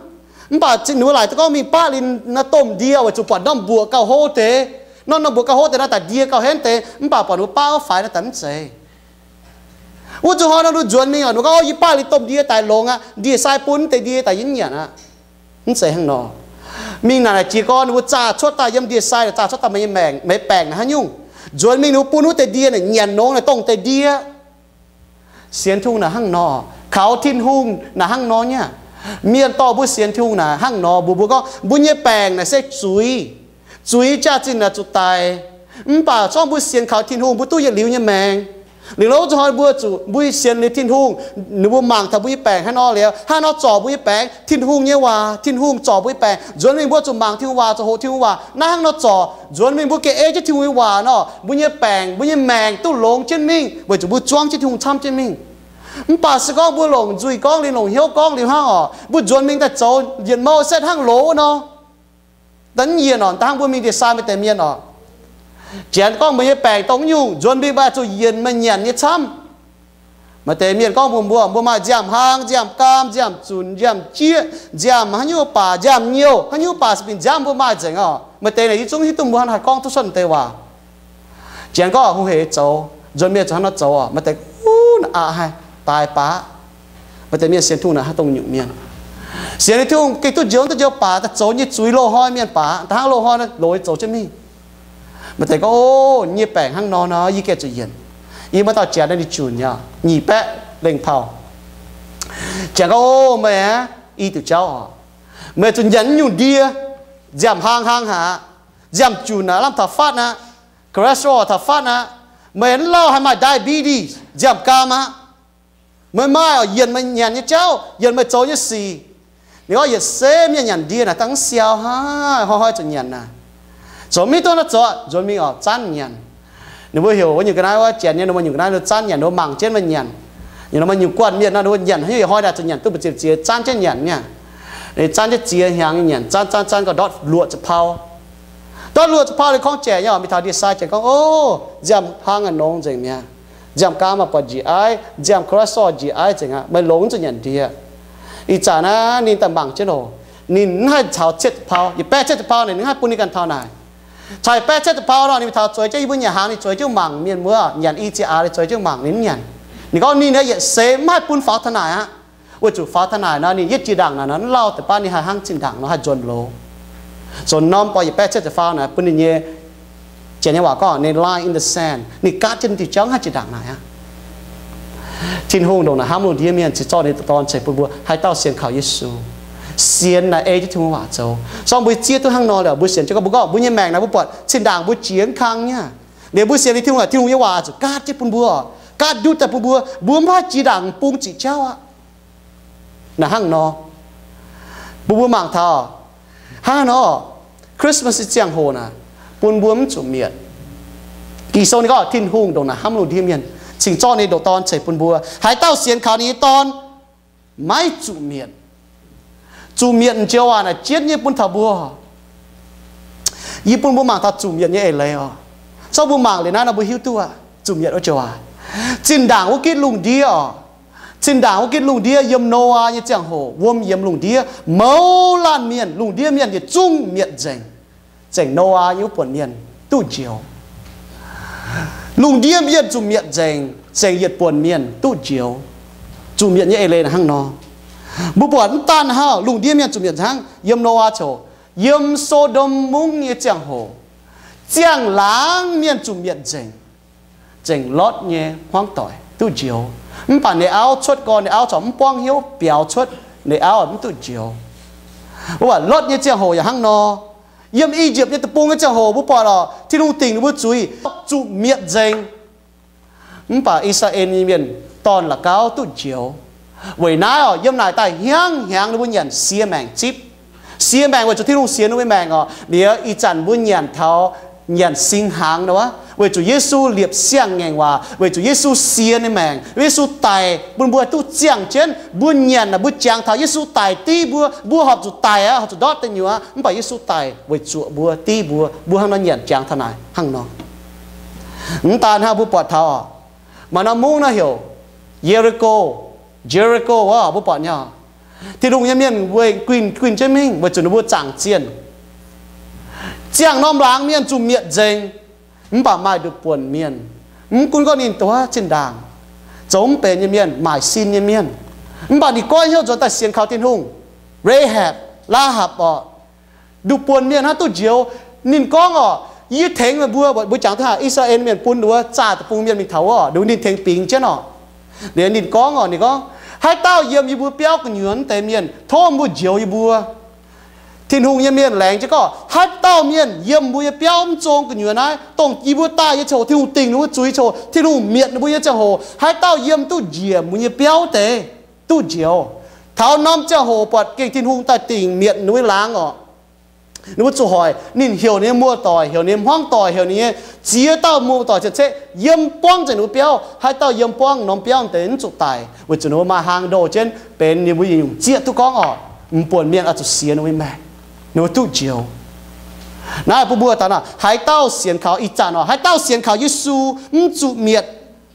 Mv baac ninh mbuo laaic duqv gorngv mingh baqv liuz naaiv domh ndie weic zuqc buatc norm mbuoqc gauh hlo deix. Norm, norm mbuoqc gauh hlo deix naaiv daaih ndie gauh henv deix, mv baac buatc ninh mbuo baqv wuov faix naaiv daaih mv zeiz. Wuov zuqc hnoi nor ninh nzuonx mingh oc, ninh gorngv, o, yie baqv liuz domh ndie daaih longx aqv, ndie-sai bun deix ndie daaih yie mv nyanc aqv. Mv zeiz hnangv nor. Mingh naaic jiez gorn ninh mbuo zaah cuotv daaih yiem ndie-sai, zaah cuotv daaih meih nyei maengc, meih baengc naaic haaix nyungc, nzuonx mingh ninh mbuo bun wuov deix ndie naaic nyanc nongx naaic dongh deix ndie. Sienx Tin-Hungh naaic hnangv nor, kaux Tin-Hungh naaic hnangv nor nyei. Mienh dorh mbuo sienx Tin-Hungh naaic hnangv nor, mbuox mbuo gorngv mbuo nyei baengc naaic se zuiz. Zuiz jaax-zinh naaic zuqc daic. Mv baac zorngv mbuo sienx kaux Tin-Hungh, mbuo duqv yietc liuz nyei maengc. Liuz lov zuqc hnoi mbuo zuqc mbuo sienx liuz Tin-Hungh, ninh mbuo mangc taux mbuo nyei baengc haaix nor liuz, haaix nor zorc mbuo nyei baengc, Tin-Hungh nyei waac, Tin-Hungh zorc mbuo nyei baengc. Nzuonx mingh mbuo zuqc mangc Tin-Hungh waac, zuqc hoqc Tin-Hungh waac, naaiv hnangv nor zorc. Nzuonx mingh mbuo gengh ei jienv Tin-Hungh nyei waac nor, mbuo nyei baengc, mbuo nyei maengc duqv longx jienv mingh, weic zuqc mbuo zuangv jienv Tin-Hungh camv jienv mingh. Mv baac se gorngv mbuo longc nzuih gorngv liuz, longc hnyouv gorngv liuz hnangv oc, mbuo nzuonx mingh daaih zoux yietc mouh setv hnangv loz nor, da'yietv oc, da'hnangv mbuo mingh ndie-sai maaih deix mienh oc, janx gorngv meih nyei baengc dongh nyungc, nzuonx mingh mbuo zuqc yienc meih nyanc nyei camv. Maaih deix mienh gorngv mbuox mbuo, mbuo maaih nziaamv-hlang, nziaamv-gaam, nziaamv-zunc, nziaamv-jieqv, nziaamv haaix nyungc baac, nziaamv-nyouh haaix nyungc baac, se bingx nziaamv mbuo maaih nzengc oc. Maaih deix naaic yie zungv hiuv duqv mbuo hnangv haaix gorngv duqv cuotv deix waac. Janx gorngv hungh heic zoux, nzuonx mienh zoux hnangv nor zoux oc. Maaih deix aqv haih daaih baac, maaih deix mienh sienx Tin-Hungh naaic haaix dongh nyungc mienh, sienx Tin-Hungh gengh duqv njoux, duqv njoux baac, daaih zoux nyei zuiz loz-hnoi mienh baac, da'hnangv loz-hnoi loz zoux jienv mingh. Maaih deix gorngv, o, nyei baengc hnangv nor nor, yie gengh zuqc yienc. Yie maaih dauh janx naaiv ninh junc nyei, nyic baeqv lengh pau. Janx gorngv, o, meih aeqv, i diuc jauv oc, meih zuqc nyanc nyungc ndie, nziaamv-hlang hlang aqv, nziaamv-junc aqv, lamh taux fatv aqv, cholesterol taux fatv aqv, meih mv lauh haih maaih diabetes, nziaamv-gaam aqv. Meih maaih oc, yienc meih nyanc nyei jauv, yienc meih zoux nyei sic. Ninh gorngv yietc seix mienh nyanc ndie naaic dangh mv siau hnangv, hnoi-hnoi zuqc nyanc naaic. Zoux mv duqv nor zoux, nzuonx mingh oc, zanv nyanc. Ninh mbuo heuc wuov nyungc ga'naaiv wuov, janx nyei ninh mbuo nyungc ga'naaiv zanv nyanc, ninh mbuo mangc jienv meih nyanc. Ninh mbuo nyungc guanh mienh nor, ninh mbuo nyanc haaix nyungc, ih hnoi naaic zuqc nyanc duqv mbu'ziex ziex, zanv jienv nyanc nyei. Ninh zanv jienv ziex hnyangx nyei nyanc, zanv zanv zanv gauh ndortv luoqc ziepc pau. Ndortv luoqc ziepc pau liuz korngv jaic nyei oc, mingh taux ndie-sai janx gorngv, o, nziaamv-hlang aac nongx nzengc mi'aqv. Nziaamv-gaam aac buatc njiec aiv, nziaamv-cholesterol njiec aiv nzengc aqv. Meih longx zuqc nyanc ndie. Ih zanc naaiv ninh daaih mangc jienv oc, ninh mv haih caux cietv ziepc pau, yietc baeqv cietv ziepc pau naaic ninh mv haih bun ninh ganh taux naaic. Caux yietc baeqv cietv ziepc pau nor, ninh mingh taux zueiz jienv yie mbuo nyanc hnaangx, ninh zueiz jienv mangc, mienh muoz nyanc i jiex aax, ninh zueiz jienv mangc, ninh mv nyanc. Ninh gorngv ninh naaiv yietc seix mv haih bun faaux taux naaic aqv. Weic zuqc faaux taux naaic nor, ninh yietv jiex ndaangc naaic nor, mv lauh deix baav ninh haih hnangv zinh ndaangc nor haih nzuonx loz. Zoux norm borqc yietc baeqv cietv ziepc pau naaic bun ninh nyei, janx nyei waac gorngv ninh line in the sand, ninh gaatv jienv diuh jauv mv haih jiex ndaangc naaic aqv. Tin-Hungh ndongc naaic hnamv lungh ndiev mienh, cingx zorqv ninh dorh dorn ceix bun mbuo, haaix dauh sienx kaux Yesu, sienx naaic ei jienv Tin-Hungh waac zoux. Sorng mbuo zieqv duqv hnangv nor liuz, mbuo sienx jienv gorngv, mbuo gorngv mbuo nyei maengc naaic, mbuo buatc zinh ndaangc mbuo jiex mv kang nyei. Liuz mbuo sienx liuz Tin-Hungh aac, Tin-Hungh nyei waac zuqc gaatv jienv bun mbuo, gaatv ndutv daaih bun mbuo, mbuo mv haih jiex ndaangc bung ziqc jauv aqv. Naaic hnangv nor, bun mbuo mangc taux hnangv nor, Christmas nyei ziangh hoc naaic, bun mbuo mv zuqc mietc. Ging-Sou ninh gorngv Tin-Hungh ndongc naaic hnamv lungh ndiev mienh, cingx zorqv ninh ndoqc Dorn ceix bun mbuo. Haaix dauh sienx kaux ninh nyei Dorn maiv zuqc mietc. Zuqc mietc joux waac naaic jienv nyei bun taux mbuo. Yie bun mbuo mangc taux zuqc mietc nyei eix leiz oc. Zorqv mbuo mangc liuz naaiv nor mbuo hiuv duqv aqv. Zuqc mietc wuov joux waac, zinh ndaangc wuov gitv lungh ndiev oc. Zinh ndaangc wuov gitv lungh ndiev yiem Noaa nyei ziangh hoc, wuom yiemx lungh ndiev, mouz laanh mienh, lungh ndiev mienh yietc zungv mietc nzengc. Zengc Noaa nyei wuov buonc mienh duqv njoux. Lungh ndiev mienh zuqc mietc nzengc, zengc yietc buonc mienh duqv njoux. Zuqc mietc nyei eix leiz hnangv nor. Mbuo buatc mv daan hnangv lungh ndiev mienh zuqc mietc hnangv, yiem Noaa coc, yiem So^ndom Mungv nyei ziangh hoc, ziangh laangz mienh zuqc mietc nzengc. Zengc Lotv nyei hmuangv doic duqv njoux. Mv baac ninh auv cuotv gorn, ninh auv corc mv buangv hnyouv biaux cuotv, ninh auv mv duqv njoux. Mbuo buatc Lotv nyei ziangh hoc yaac hnangv nor. Yiem I^yipv nyei deic-bung nyei ziangh hoc mbuo buatc oc, Tin-Hungh dingc ninh mbuo zuiz zuqc mietc nzengc. Mv baac I^saa^laa^en nyei mienh dorn la'gauv duqv njoux. Weic naaiv oc, yiem naaic daaih hnyangx-hnyangx ninh mbuo nyanc sie maengc zipv. Sie maengc weic zuqc Tin-Hungh sienx ninh mbuo maengc oc. Liuz ih zanc mbuo nyanc taux, nyanc singx hnaangx nor, weic zuqc Yesu liepc siang-ngaengc waac, weic zuqc Yesu sie ninh maengc, Yesu daic bun mbuo duqv ziangh jienv. Mbuo nyanc naaic mbuo jangx taux Yesu daic div mbuo, mbuo horpc zuqc daic aqv, horpc zuqc ndortv deic nyuoz, mv baac Yesu daic weic zuqc mbuo div mbuo. Mbuo hnangv nor nyanc jangx taux naaic hnangv nor. Mv daan hnangv, mbuo buatc taux maaih norm mungv naaiv heuc Ye^li^ko. Ye^li^ko oc, mbuo buatc nyei. Tin-Hungh nyei mienh weic guinh, guinh jienv mingh weic zuqc ninh mbuo zaangc zienh. Ziangh norm laangz mienh zuqc mietc nzengc. Mv baac maaih nduqc buonc mienh, mv gunv gorngv ninh duqv zinh ndaangc, zoux mv benx nyei mienh, maaic sin nyei mienh, mv baac ninh goiv hnyouv nzuonx daaih sienx kaux Tin-Hungh. Rahapc, Laahapc oc. Nduqc buonc mienh hnangv duqv njoux. Ninh gorngv oc, yie tengx meih mbuo, mbuo jangx duqv haaix, I^saa^laa^en mienh bun wuov zaah deic-bung mienh mingh taux wuov oc, ninh tengx bingx jienv oc. Liuz ninh gorngv oc, ninh gorngv, haaix dauh yiem yie mbuo biauv gu'nyuoz deix mienh, tov mbuo njoux yie mbuo. Tin-Hungh nyei mienh laengz jienv gorngv, haaix dauh mienh yiem mbuo nyei biauv mv zong gu'nyuoz naaiv, dongh yie mbuo daaih nyei ziangh hoc, Tin-Hungh dingc ninh mbuo zuiz ziangh hoc, Tin-Hungh mietc ninh mbuo nyei ziangh hoc, haaix dauh yiem duqv njiec mbuo nyei biauv deix duqv njoux. Taux norm ziangh hoc buatc gengh Tin-Hungh daaih dingc mietc ninh mbuo nyei laangz oc. Ninh mbuo zuqc hoic ninh heuc ninh nyei muoz-doic, heuc ninh nyei hmuangv-doic, heuc ninh nyei ziex dauh muoz-doic cien-ceqv yiem buangv nzengc ninh mbuo biauv. Haaix dauh yiem buangv norm biauv deix mv zuqc daic, weic zuqc ninh mbuo maaih hlang ndoh jienv benx ninh mbuo yietc nyungc zieqv duqv gorngv oc, m'buonc mienh oix zuqc sienx ninh mbuo nyei maengc, ninh mbuo duqv njoux. Naaiv bun mbuo daaih nor, haaix dauh sienx kaux, ih zanc oc, haaix dauh sienx kaux Yesu mv zuqc mietc,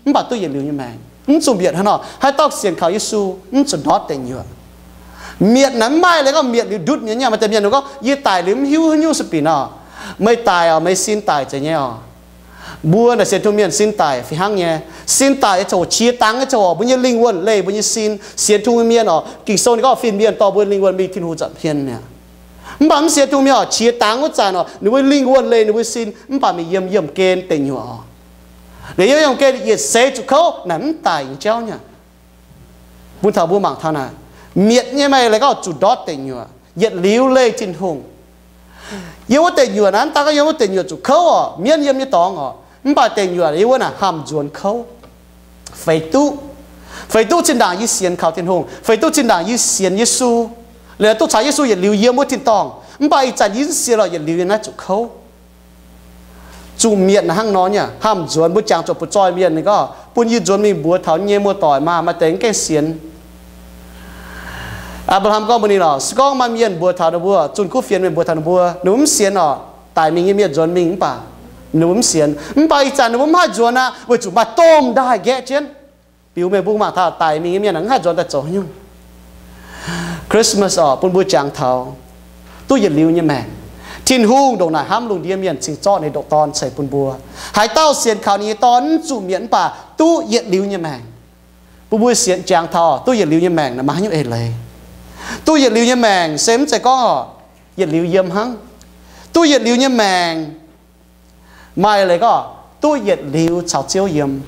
mv baac duqv yietc liuz nyei maengc. Mv zuqc mietc hnangv nor, haaix dauh sienx kaux Yesu mv zuqc ndortv deic nyuoqc. Mietc naaic mv maaih leiz gorngv mietc liuz ndutv mienh nyei. Maaih deix mienh gorngv, yie daic liuz mv hiuv haaix nyungc sueih binc oc. Meih daic oc, meih sin daic zeiz nyei oc. Mbuo naaic sienx Tin-Hungh mienh sin daic fih hnangv nyei. Sin daic nyei ziangh hoc qiex dangx nyei ziangh hoc, mbuo nyei lingh wuonh leih mbuo nyei sin. Sienx Tin-Hungh mienh oc, Ging-Sou ninh gorngv fin-mienh dorh mbuo lingh wuonh mingh Tin-Hungh nza'hmien mi'aqv. Mv baac mv sienx Tin-Hungh mienh oc, qiex dangx wuov zanc oc, ninh mbuo lingh wuonh leih ninh mbuo sin, mv baac mingh yiem yiemh gen deic nyuoqc oc. Liuz yiem yiemh gen yietc seix zuqc kouv naaic mv daic nyei jauv nyei. Bun taux mbuo mangc taux naaic, mietc nyei maaih leiz gorngv zuqc ndortv deic nyuoqc, yietc liuz leih Tin-Hungh. Yiem wuov deic nyuoqc naaiv, mv daan gorngv yiem wuov deic nyuoqc zuqc kouv oc, mienv yiem nyei dorngx oc, mv baac deic nyuoqc yiem wuov naaic haamh nzuonx kouv. Feix duqv, feix duqv zinh ndaangc yie sienx kaux Tin-Hungh, feix duqv zinh ndaangc yie sienx Yesu, liuz duqv caux Yesu yietc liuz yiem wuov tin-dorngh, mv baac ih zanc yie mv sienx lorqc, yietc liuz yiem naaiv zuqc kouv. Zuqc mietc naaic hnangv nor nyei, haamh nzuonx. Mbuo jangx zuqc butv-zoih mienh ninh gorngv, bun yie nzuonx mingh mbuox taux yie nyei muoz-doic maah, maaih deix mv gaengh sienx. Apc^laa^ham gorngv mbuox ninh lorqc, se gorngv maaih mienh mbuox taux ninh mbuo, zunh kuv fienx mienh mbuox taux ninh mbuo, ninh mbuo mv sienx oc. Daic mingh nyei mienh nzuonx mingh mv baac ninh mbuo mv sienx. Mv baac ih zanc ninh mbuo mv haih nzuonx aqv, weic zuqc maaih domh ndaaih nqaeqv jienv. Biux mienh mbuo mangc taux daic mingh nyei mienh mv haih nzuonx daaih zoux haaix nyungc. Christmas oc, bun mbuo jangx taux duqv yietc liuz nyei maengc. Tin-Hungh ndongc naaic hnamv lungh ndiev mienh cingx zorqv ninh ndoqc Dorn ceix bun mbuo. Haaix dauh sienx kaux ninh nyei Dorn mv zuqc mietc mv baac duqv yietc liuz nyei maengc. Bun mbuo sienx jangx taux duqv yietc liuz nyei maengc naaic maaih haaix nyungc eix leiz? Duqv yietc liuz nyei maengc se mv zeiz gorngv oc, yietc liuz yiem hnangv. Duqv yietc liuz nyei maengc maaih leiz gorngv duqv yietc liuz caux Ziouv yiem.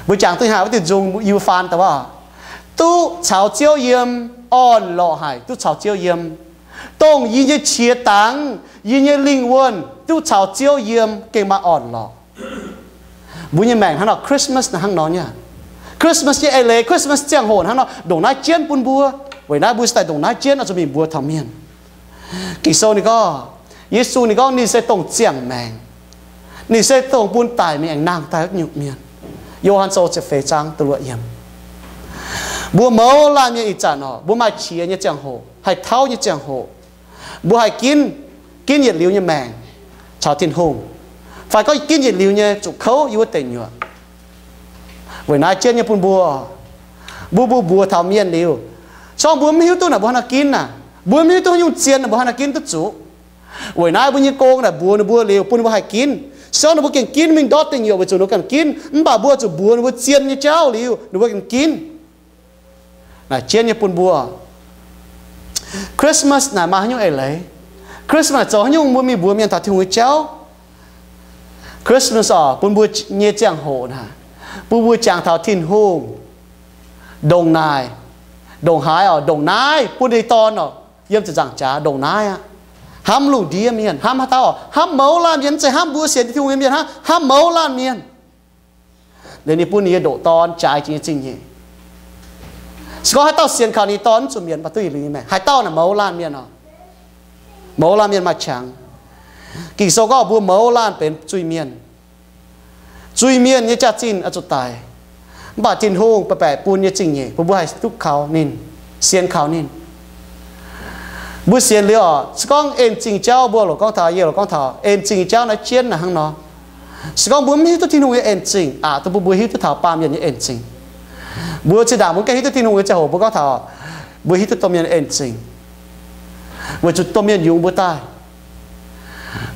Mbuo jangx duqv haaix wuov diuh nzung yie faan daaih wuov, duqv caux Ziouv yiem, orn-lorqc haic duqv caux Ziouv yiem. Dongh yie nyei qiex dangx, yie nyei lingh wuonh duqv caux Ziouv yiem gengh maaih orn-lorqc. Mbuo nyei maengc hnangv nor, Christmas naaic hnangv nor nyei. Christmas nyei eix leiz, Christmas ziangh hoc hnangv nor ndongc naaiv jienv bun mbuo. Weic naaiv mbuo se daaih ndongc naaiv jienv oix zuqc mingh mbuox taux mienh. Ging-Sou ninh gorngv, Yesu ninh gorngv ninh se dongh ziangh maengc. Ninh se dongh bun daic mingh aengx nangh daaih wuov nyungc mienh. Yo^han Sou ziepc feix zaang da'luoqc yiemc. Mbuo mouz laanh mienh ih zanc oc, mbuo maaih qiex nyei ziangh hoc, haih tauv nyei ziangh hoc, mbuo haih ginv, ginv yietc liuz nyei maengc caux Tin-Hungh, fai gorngv ginv yietc liuz nyei zuqc kouv yiem wuov deic nyuoqc. Weic naaiv jienv nyei bun mbuo, mbuo, mbuo mbuox taux mienh liuz, se gorngv mbuo mv hiuv duqv naaic mbuo hnangv haaix nor ginv naaic, mbuo mv hiuv duqv haaix nyungc zien naaic mbuo hnangv haaix nor ginv duqv zuqc. Weic naaiv mbuo nyei gong naaic mbuox ninh mbuo liuz bun ninh mbuo haih ginv. Se gorngv ninh mbuo gengh ginv mingh ndortv deic nyuoqc weic zuqc ninh mbuo ganh ginv, mv baac mbuo zuqc mbuox ninh mbuo zien nyei jauv liuz ninh mbuo ganh ginv. Naaic jienv nyei bun mbuo, Christmas naaic maaih haaix nyungc eix leiz? Christmas naaic zoux haaix nyungc mbuo mingh mbuox mienh taux Tin-Hungh nyei jauv? Christmas oc, bun mbuo nyei ziangh hoc naaic, bun mbuo jangx taux Tin-Hungh ndongc naaic, ndongc haaix oc, ndongc naaiv bun ninh nyei Dorn oc, yiem ziepc nzaangc jaax ndongc naaiv aqv, hnamv lungh ndiev mienh, hnamv haaix dauh oc? Hnamv mouz laanh mienh, mv zeiz hnamv mbuo sienx Tin-Hungh nyei mienh hnangv, hnamv mouz laanh mienh. Liuz ninh bun ninh nyei ndoqc Dorn jaaix jiex nyei zingh nyeic. Se gorngv haaix dauh sienx kaux ninh nyei Dorn mv zuqc mietc, mv baac duqv yietc liuz nyei maengc. Haaix dauh naaic mouz laanh mienh oc? Mouz laanh mienh maaih qangx. Ging-Sou gorngv mbuo mouz laanh benx zuiz-mienh. Zuiz-mienh nyei jaax-zinh oix zuqc daic, mv baac Tin-Hungh baeqc baeqc bun nyei zingh nyeic bun mbuo haih duqv kaux ninh, sienx kaux ninh. Mbuo sienx liuz oc, se gorngv en zingh jauv mbuo lorqc gorngv taux, yie lorqc gorngv taux en zingh jauv naaiv jienv naaic hnangv nor. Se gorngv mbuo mv hiuv duqv Tin-Hungh nyei en zingh aqc, duqv bun mbuo hiuv duqv taux baamh mienh nyei en zingh. Mbuo zinh ndaangc mbuo gengh hiuv duqv Tin-Hungh nyei ziangh hoc mbuo gorngv taux mbuo hiuv duqv domh mienh en zingh, weic zuqc domh mienh yungz mbuo daaih.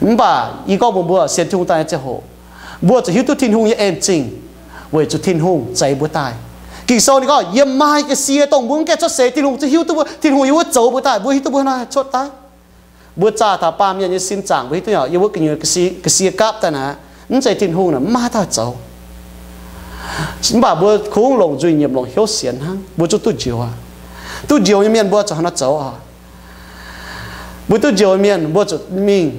Mv baac yie gorngv mbuox mbuo sienx Tin-Hungh daaih nyei ziangh hoc, mbuo zuqc hiuv duqv Tin-Hungh nyei en zingh, weic zuqc Tin-Hungh zeix mbuo daaih. Ging-Sou ninh gorngv yiem maaih ga'sie dongh mbuo mv gaengh cuotv seix Tin-Hungh zuqc hiuv duqv mbuo, Tin-Hungh yiem wuov zoux mbuo daaih, mbuo hiuv duqv mbuo hnangv haaix cuotv daaih. Mbuo zaah taux baamh mienh nyei sin zaangc mbuo hiuv duqv nyei, yiem wuov gu'nyuoz ga'sie, ga'sie gapv daaih naaic, mv zeiz Tin-Hungh naaic mv maaih haaix dauh zoux. Mv baac mbuo kungx longc nzuih nyiemc longc hnyouv sienx hnangv, mbuo zuqc duqv njoux aqv. Duqv njoux nyei mienh mbuo zuqc hnangv naaiv zoux oc. Mbuo duqv njoux nyei mienh mbuo zuqc mingh,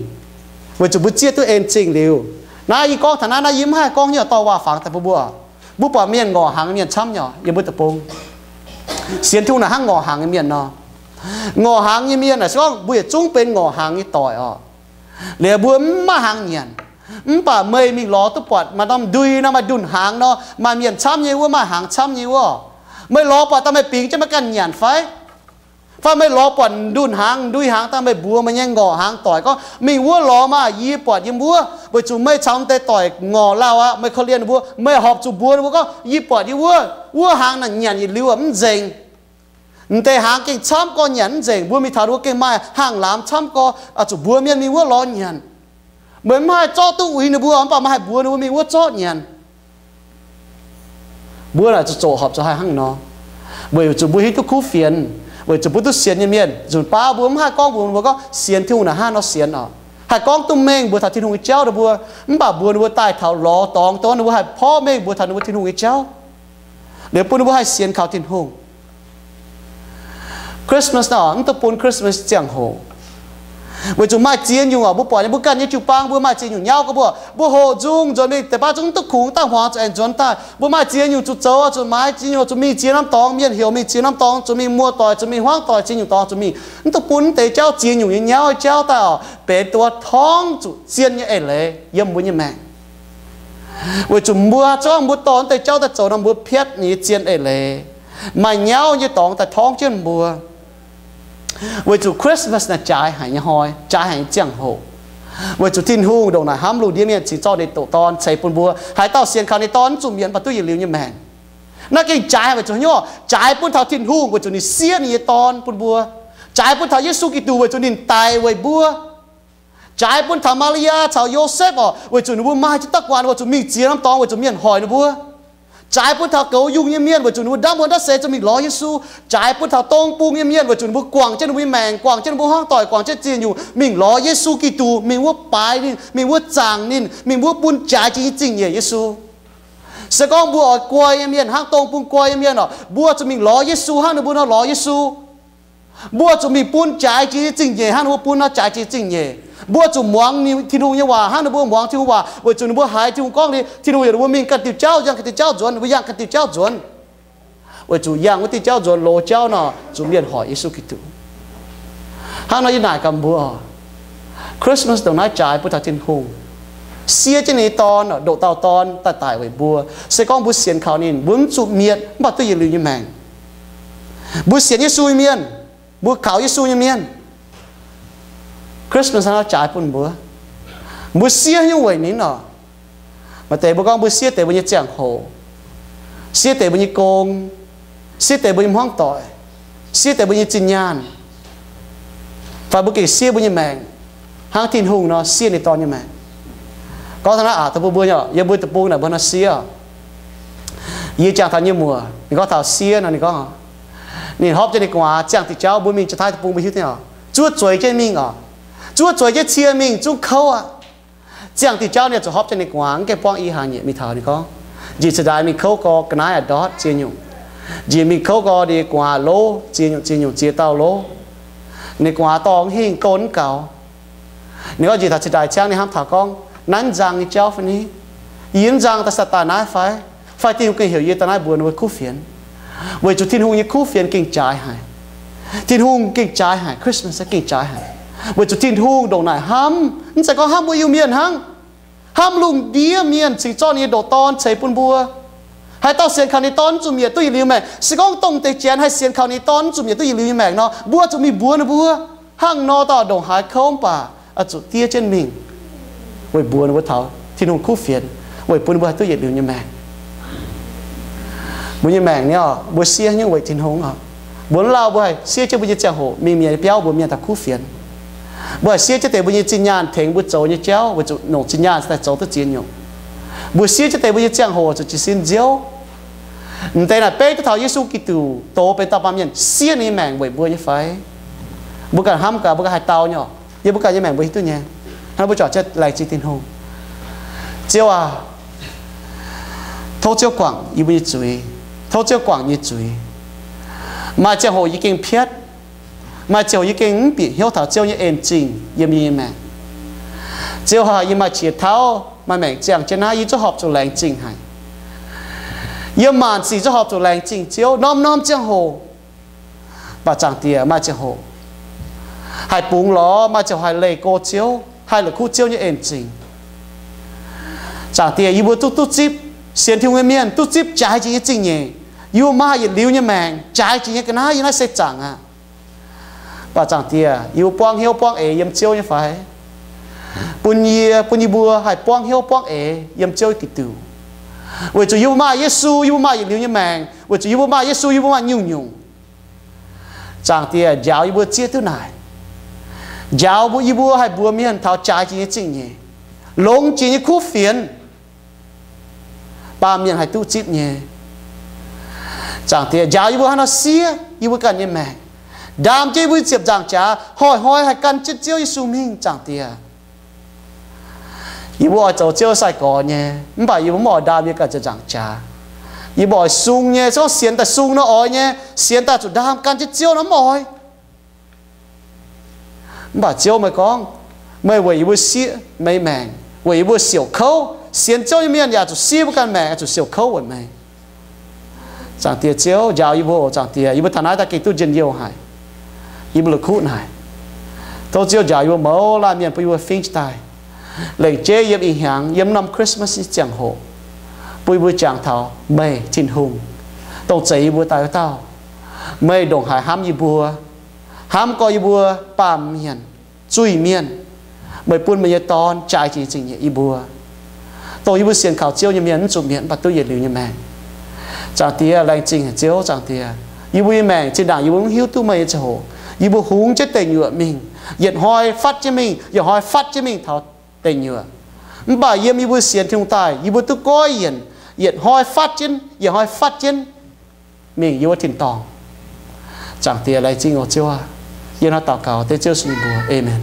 weic zuqc mbuo zieqv duqv en zingh liuz. Naaiv yie gorngv taux naaiv, naaiv yie mv haih gorngv nyei dorh waac fangx daaih bun mbuo. Mbuo buatc mienh ngorc hnaangx nyei mienh camv nyei yiem mbuo deic-bung. Sienx Tin-Hungh naaic hnangv ngorc hnaangx nyei mienh nor. Ngorc hnaangx nyei mienh naaic, se gorngv mbuo yietc zungv benx ngorc hnaangx nyei doic oc. Liuz mbuo mv maaih hnaangx nyanc, mv baac meih mingh lorz duqv buatc maaih norm ndui nor, maaih ndunh hnaangx nor, maaih mienh camv nyei wuov, maaih hnaangx camv nyei wuov, meih lorz buatc daaih meih bingx jienv maiv ganh nyanc fai? Fai meih lorz buatc ndunh hnaangx, ndui hnaangx daaih meih mbuox meih nyei ngorc hnaangx doic gorngv, mingh wuov lorz maah, yie buatc yiem wuov. Weic zuqc meih caux m'deix doic ngorc lauh aqv, meih korv-lienh ninh mbuo, meih horpc zuqc mbuox ninh mbuo gorngv, yie buatc yiem wuov, wuov hnaangx naaic nyanc yietc liuz mv nzengc. M'deix hnaangx gengh camv gorx nyanc mv nzengc. Mbuo mingh taux ninh mbuo gengh maaih hnaangx-laamx camv gorx, zuqc mbuox mienh mingh wuov lorz nyanc. Meih mv haih zorqv duqv uix ninh mbuo, mv baac meih haih mbuox ninh mbuo mingh wuov zorqv nyanc. Mbuo naaic zuqc zoqc horpc zuqc haih hnangv nor, weic zuqc mbuo hiuv duqv kuv fienx, weic zuqc mbuo duqv sienx nyei mienh nzunc baav mbuo mv haih gorngv mbuox ninh mbuo gorngv sienx Tin-Hungh naaic hnangv nor sienx oc. Haih gorngv duqv mengh mbuox taux Tin-Hungh nyei jauv ninh mbuo, mv baac mbuox ninh mbuo daaih taux lorz dorngx dongh ninh mbuo haih porv mengh mbuox taux ninh mbuo Tin-Hungh nyei jauv, liuz bun ninh mbuo haih sienx kaux Tin-Hungh. Christmas nor, mv dungx bun Christmas ziangh hoc. Weic zuqc maaih ziex nyungc oc, mbuo buatc nyei mbuo ganh nyei jiu-baang mbuo maaih ziex nyungc nyauv gorx mbuo, mbuo hoqc nzung nzuonx mingh deix baav zungv mv duqv kungx, daaih hmuangx zuqc aengx nzuonx daaih. Mbuo maaih ziex nyungc zuqc zoux, zuqc maaiz ziex nyungc, zuqc mingh ziex norm dorngx, mienh heuc mingh ziex norm dorngx, zuqc mingh muoz-doic, zuqc mingh hmuangv doic, ziex nyungc dorngx zuqc mingh. Mv dungx bun deix jauv ziex nyungc nyei nyauv jauv daaih oc, benx dongh wuov torngv zuqc zien nyei eix leiz yiem mbuo nyei maengc. Weic zuqc mbuo zungv mbuo dorh deix jauv daaih zoux nor, mbuo piatv ninh nyei zien eix leiz, maaih nyauv nyei dorngx daaih torngv jienv mbuo. Weic zuqc Christmas naaic jaaix haic nyei hnoi, jaaix haic nyei ziangh hoc. Weic zuqc Tin-Hungh ndongc naaic hnamv lungh ndiev mienh cingx zorqv ninh doqc Dorn ceix bun mbuo. Haaix dauh sienx kaux ninh Dorn mv zuqc mietc, mv baac duqv yietc liuz nyei maengc. Naaiv gengh jaaix weic zuqc haaix nyungc? Jaaix bun taux Tin-Hungh weic zuqc ninh siev ninh nyei Dorn bun mbuo. Jaaix bun taux Yesu Giduc weic zuqc ninh daic weic mbuo. Jaaix bun taux Maa^li^yaa caux Yosepv oc, weic zuqc ninh mbuo maaih jienv da'guaanh weic zuqc mingh ziex norm dorngx weic zuqc mienh hoic ninh mbuo. Jaaix bun taux goux yungh nyei mienh weic zuqc ninh mbuo ndamv wuonh ndamv seix zuqc mingh lorz Yesu. Jaaix bun taux dong bung nyei mienh weic zuqc ninh mbuo guangc jienv ninh mbuo nyei maengc, guangc jienv ninh mbuo hmuangv doic, guangc jienv ziex nyungc mingh lorz Yesu Giduc, mingh wuov baaix ninh, mingh wuov zaangc ninh, mingh wuov bun jaaix jiex nyei zingh nyeic Yesu. Se gorngv mbuo oix guai nyei mienh, hnangv dong bung guai nyei mienh oc, mbuo zuqc mingh lorz Yesu hnangv ninh mbuo nor lorz Yesu. Mbuo zuqc mingh bun jaaix jiex nyei zingh nyeic hnangv ninh mbuo bun nor jaaix jiex zingh nyeic. Mbuo zuqc muangx ninh, Tin-Hungh nyei waac hnangv ninh mbuo muangx Tin-Hungh waac, weic zuqc ninh mbuo haiz Tin-Hungh gorngv liuz, Tin-Hungh yaac ninh mbuo mingh ganh diuh jauv, yangh ganh diuh jauv nzuonx, ninh mbuo yangh ganh diuh jauv nzuonx. Weic zuqc yangh wuov diuh jauv nzuonx loz jauv nor, zuqc mienh hoic Yesu Giduc. Hnangv nor yie naaic gaax mbuo, Christmas ndongc naaiv jaaix bun taux Tin-Hungh siev jienv ninh nyei Dorn, ndoqc dauh Dorn daaih daic weic mbuo. Se gorngv mbuo sienx kaux ninh, mbuo mv zuqc mietc, mv baac duqv yietc liuz nyei maengc. Mbuo sienx Yesu nyei mienh, mbuo kaux Yesu nyei mienh, Christmas hnangv naaiv jaaix bun mbuo. Mbuo siev nyungc weic ninh oc. Maaih deix mbuo gorngv mbuo siev deix mbuo nyei ziangh hoc, siev deix mbuo nyei gong, siev deix mbuo nyei hmuangv doic, siev deix mbuo nyei zinh nyaanh, fai mbuo gengh siev mbuo nyei maengc hnangv Tin-Hungh nor siev ninh Dorn nyei maengc. Gorngv taux naaiv aqc, dongh mbuo mbuo nyei, yiem mbuo deic-bung naaic mbuo nor siev. Yie jangx taux nyei muoc, ninh gorngv taux siev nor, ninh gorngv, ninh hopv jienv ninh gu'nguaaz ziangh diuc jauv, mbuo mingh Janx-Taiv deic-bung mbuo hiuv duqv oc, zuov zueiz jienv mingh oc. Zuov zueiz jienv cie mingh zungv kouv aqv. Ziangh diuc jauv ninh zuqc hopv jienv ninh gu'nguaaz, mv gaengh buangv i haaix nyungc mingh taux ninh gorngv, njiec cingx daaih mingh kouv gorx ga'naaiv a'ndortv ziex nyungc. Njiec mingh kouv gorx ninh gu'nguaaz lov ziex nyungc, ziex nyungc ziex dauh lov. Ninh gu'nguaaz dorh hingh goux mv gaux. Ninh gorngv njiec taux cingx daaih ciangv ninh hnamv taux gorngv, naaiv nzang nyei jauv fai ni? Yie mv nzang daaih sa daaih naaiv fai? Fai Tin-Hungh gengh heuc yie daaih naaiv mbuox ninh mbuo kuv fienx? Weic zuqc Tin-Hungh nyei kuv fienx gengh jaaix haic. Tin-Hungh gengh jaaix haic, Christmas gengh jaaix haic. Weic zuqc Tin-Hungh ndongc naaic hnamv, mv zeiz gorngv hnamv mbuo Iu-Mienh hnangv, hnamv lungh ndiev mienh cingx zorqv ninh nyei ndoqc Dorn ceix bun mbuo. Haaix dauh sienx kaux ninh Dorn mv zuqc mietc duqv yietc liuz maengc. Se gorngv dongh deix Janx haih sienx kaux ninh Dorn mv zuqc mietc duqv yietc liuz nyei maengc nor, mbuo zuqc mingh mbuox ninh mbuo hnangv nor, dauh ndongc haaix kouv mv baac zuqc diev jienv mingh, weic mbuox ninh mbuo taux Tin-Hungh kuv fienx, weic bun ninh mbuo haih duqv yietc liuz nyei maengc. Mbuo nyei maengc ni oc, mbuo siev nyungc weic Tin-Hungh oc. Mbuo mv lauh mbuo haih siev jienv mbuo nyei ziangh hoc mingh mienh nyei biauv mbuox mienh taux kuv fienx. Mbuo haih siev jienv deix mbuo nyei zinh nyaanh tengx mbuo zoux nyei jauv, weic zuqc longc zinh nyaanh daaih zoux duqv ziex nyungc. Mbuo siev jienv deix mbuo nyei ziangh hoc zuqc jiez sin nziouv. M'deix naaic beiv duqv taux Yesu Giduc doz benx dauh baamh mienh siev ninh nyei maengc weic mbuo nyei fai? Mbuo ganh hnamv gaax, mbuo ganh haih dau nyei oc. Yiem mbuo ganh nyei maengc mbuo hiuv duqv nyei. Hnangv mbuo juangc jienv laengz zingh Tin-Hungh. Ziouv aac, tov Ziouv guangc yie mbuo nyei zuiz. Tov Ziouv guangc yie nyei zuiz. Maaih ziangh hoc yie gengh piatv. Maaih ziangh hoc yie gengh mv bieqc hnyouv taux Ziouv nyei en zingh yiem yie nyei maengc. Ziouv aac, yie maaih qiex tauv, maaih maengc ziangh jienv naaiv, yie zungv horpc zuqc laengz zingh haic. Yie maanc sic zungv horpc zuqc laengz zingh Ziouv norm-norm ziangh hoc. Baac Zaangc Diex, maaih ziangh hoc haih bungx lorz, maaih ziangh hoc haih leih go Ziouv, haih la'kuqv Ziouv nyei en-zingc. Zaangc Diex, yie mbuo duqv duqv zipv sienx Tin-Hungh nyei mienh, duqv zipv jaaix jiex nyei zingh nyeic. Yie mbuo maaih yietc liuz nyei maengc, jaaix jiex nyei ga'naaiv yiem naaiv se zaangc aqv. Baac Zaangc Diex, yie mbuo buangv hnyouv buangv eix yiem Ziouv nyei fai? Bun yie, bun yie mbuo haih buangv hnyouv buangv eix yiem Ziouv Giduc. Weic zuqc yie mbuo maaih Yesu, yie mbuo maaih yietc liuz nyei maengc. Weic zuqc yie mbuo maaih Yesu, yie mbuo maaih nyungc-nyungc. Zaangc Diex, njaaux yie mbuo zieqv duqv naaic. Njaaux mbuo, yie mbuo haih mbuox mienh taux jaaix jiex nyei zingh nyeic, longx jiex nyei kuv fienx, baamh mienh haih duqv zipv nyei. Zaangc Diex, njaaux yie mbuo hnangv nor siev yie mbuo ganh nyei maengc, ndaam jienv yie mbuo nyei ziepc nzaangc jaax, hnoi-hnoi haih gan jienv Ziouv Yesu mingh, Zaangc Diex. Yie mbuo oix zoux Ziouv sai-gorx nyei, mv baac yie mbuo mv oix ndaam yie ganh ziepc nzaangc jaax. Yie mbuo oix sung nyei, se gorngv sienx daaih sung nor oix nyei, sienx daaih zuqc ndaam gan jienv Ziouv nor mv oix. Mv baac Ziouv meih gorngv, meih weic yie mbuo siev meih maengc, weic yie mbuo siouc kouv. Sienx Ziouv nyei mienh yaac zuqc siev mbuo ganh maengc, zuqc siouc kouv weic meih. Zaangc Diex Ziouv, njaaux yie mbuo oc. Zaangc Diex, yie mbuo taux naaiv daaih gengh duqv njien-youh haic. Yie mbuo la'kuqv naaic, tov Ziouv njaaux yie mbuo mouz laanh mienh bun yie mbuo fingx daaih lengc jeiv yiem ih hnyangx, yiem norm Christmas nyei ziangh hoc, bun yie mbuo jangx taux meih, Tin-Hungh, dongh zeix yie mbuo daaih wuov dauh. Meih ndongc haaix hnamv yie mbuo, hnamv gorx yie mbuo baamh mienh, zuiz-mienh. Meih bun meih nyei Dorn jaaix jiex zingh nyeic yie mbuo, dongh yie mbuo sienx kaux Ziouv nyei mienh mv zuqc mietc mv baac duqv yietc liuz nyei maengc. Zaangc Diex, laengz zingh haic Ziouv. Zaangc Diex, yie mbuo nyei maengc zinh ndaangc yie mbuo mv hiuv duqv meih nyei ziangh hoc, yie mbuo hungx jienv deic nyuoqc mingh, yietc hnoi fatv jienv mingh, yietc hnoi fatv jienv mingh taux deic nyuoqc. Mv baac yiem yie mbuo sienx Tin-Hungh daaih, yie mbuo duqv goiv yienc, yietc hnoi fatv jienv, yietc hnoi fatv jienv mingh yiem wuov tin-dorngh. Zaangc Diex, laengz zingh oc Ziouv aac. Yie hnangv daux gaux dengv Ziouv Yesu nyei mbuox. Aamen.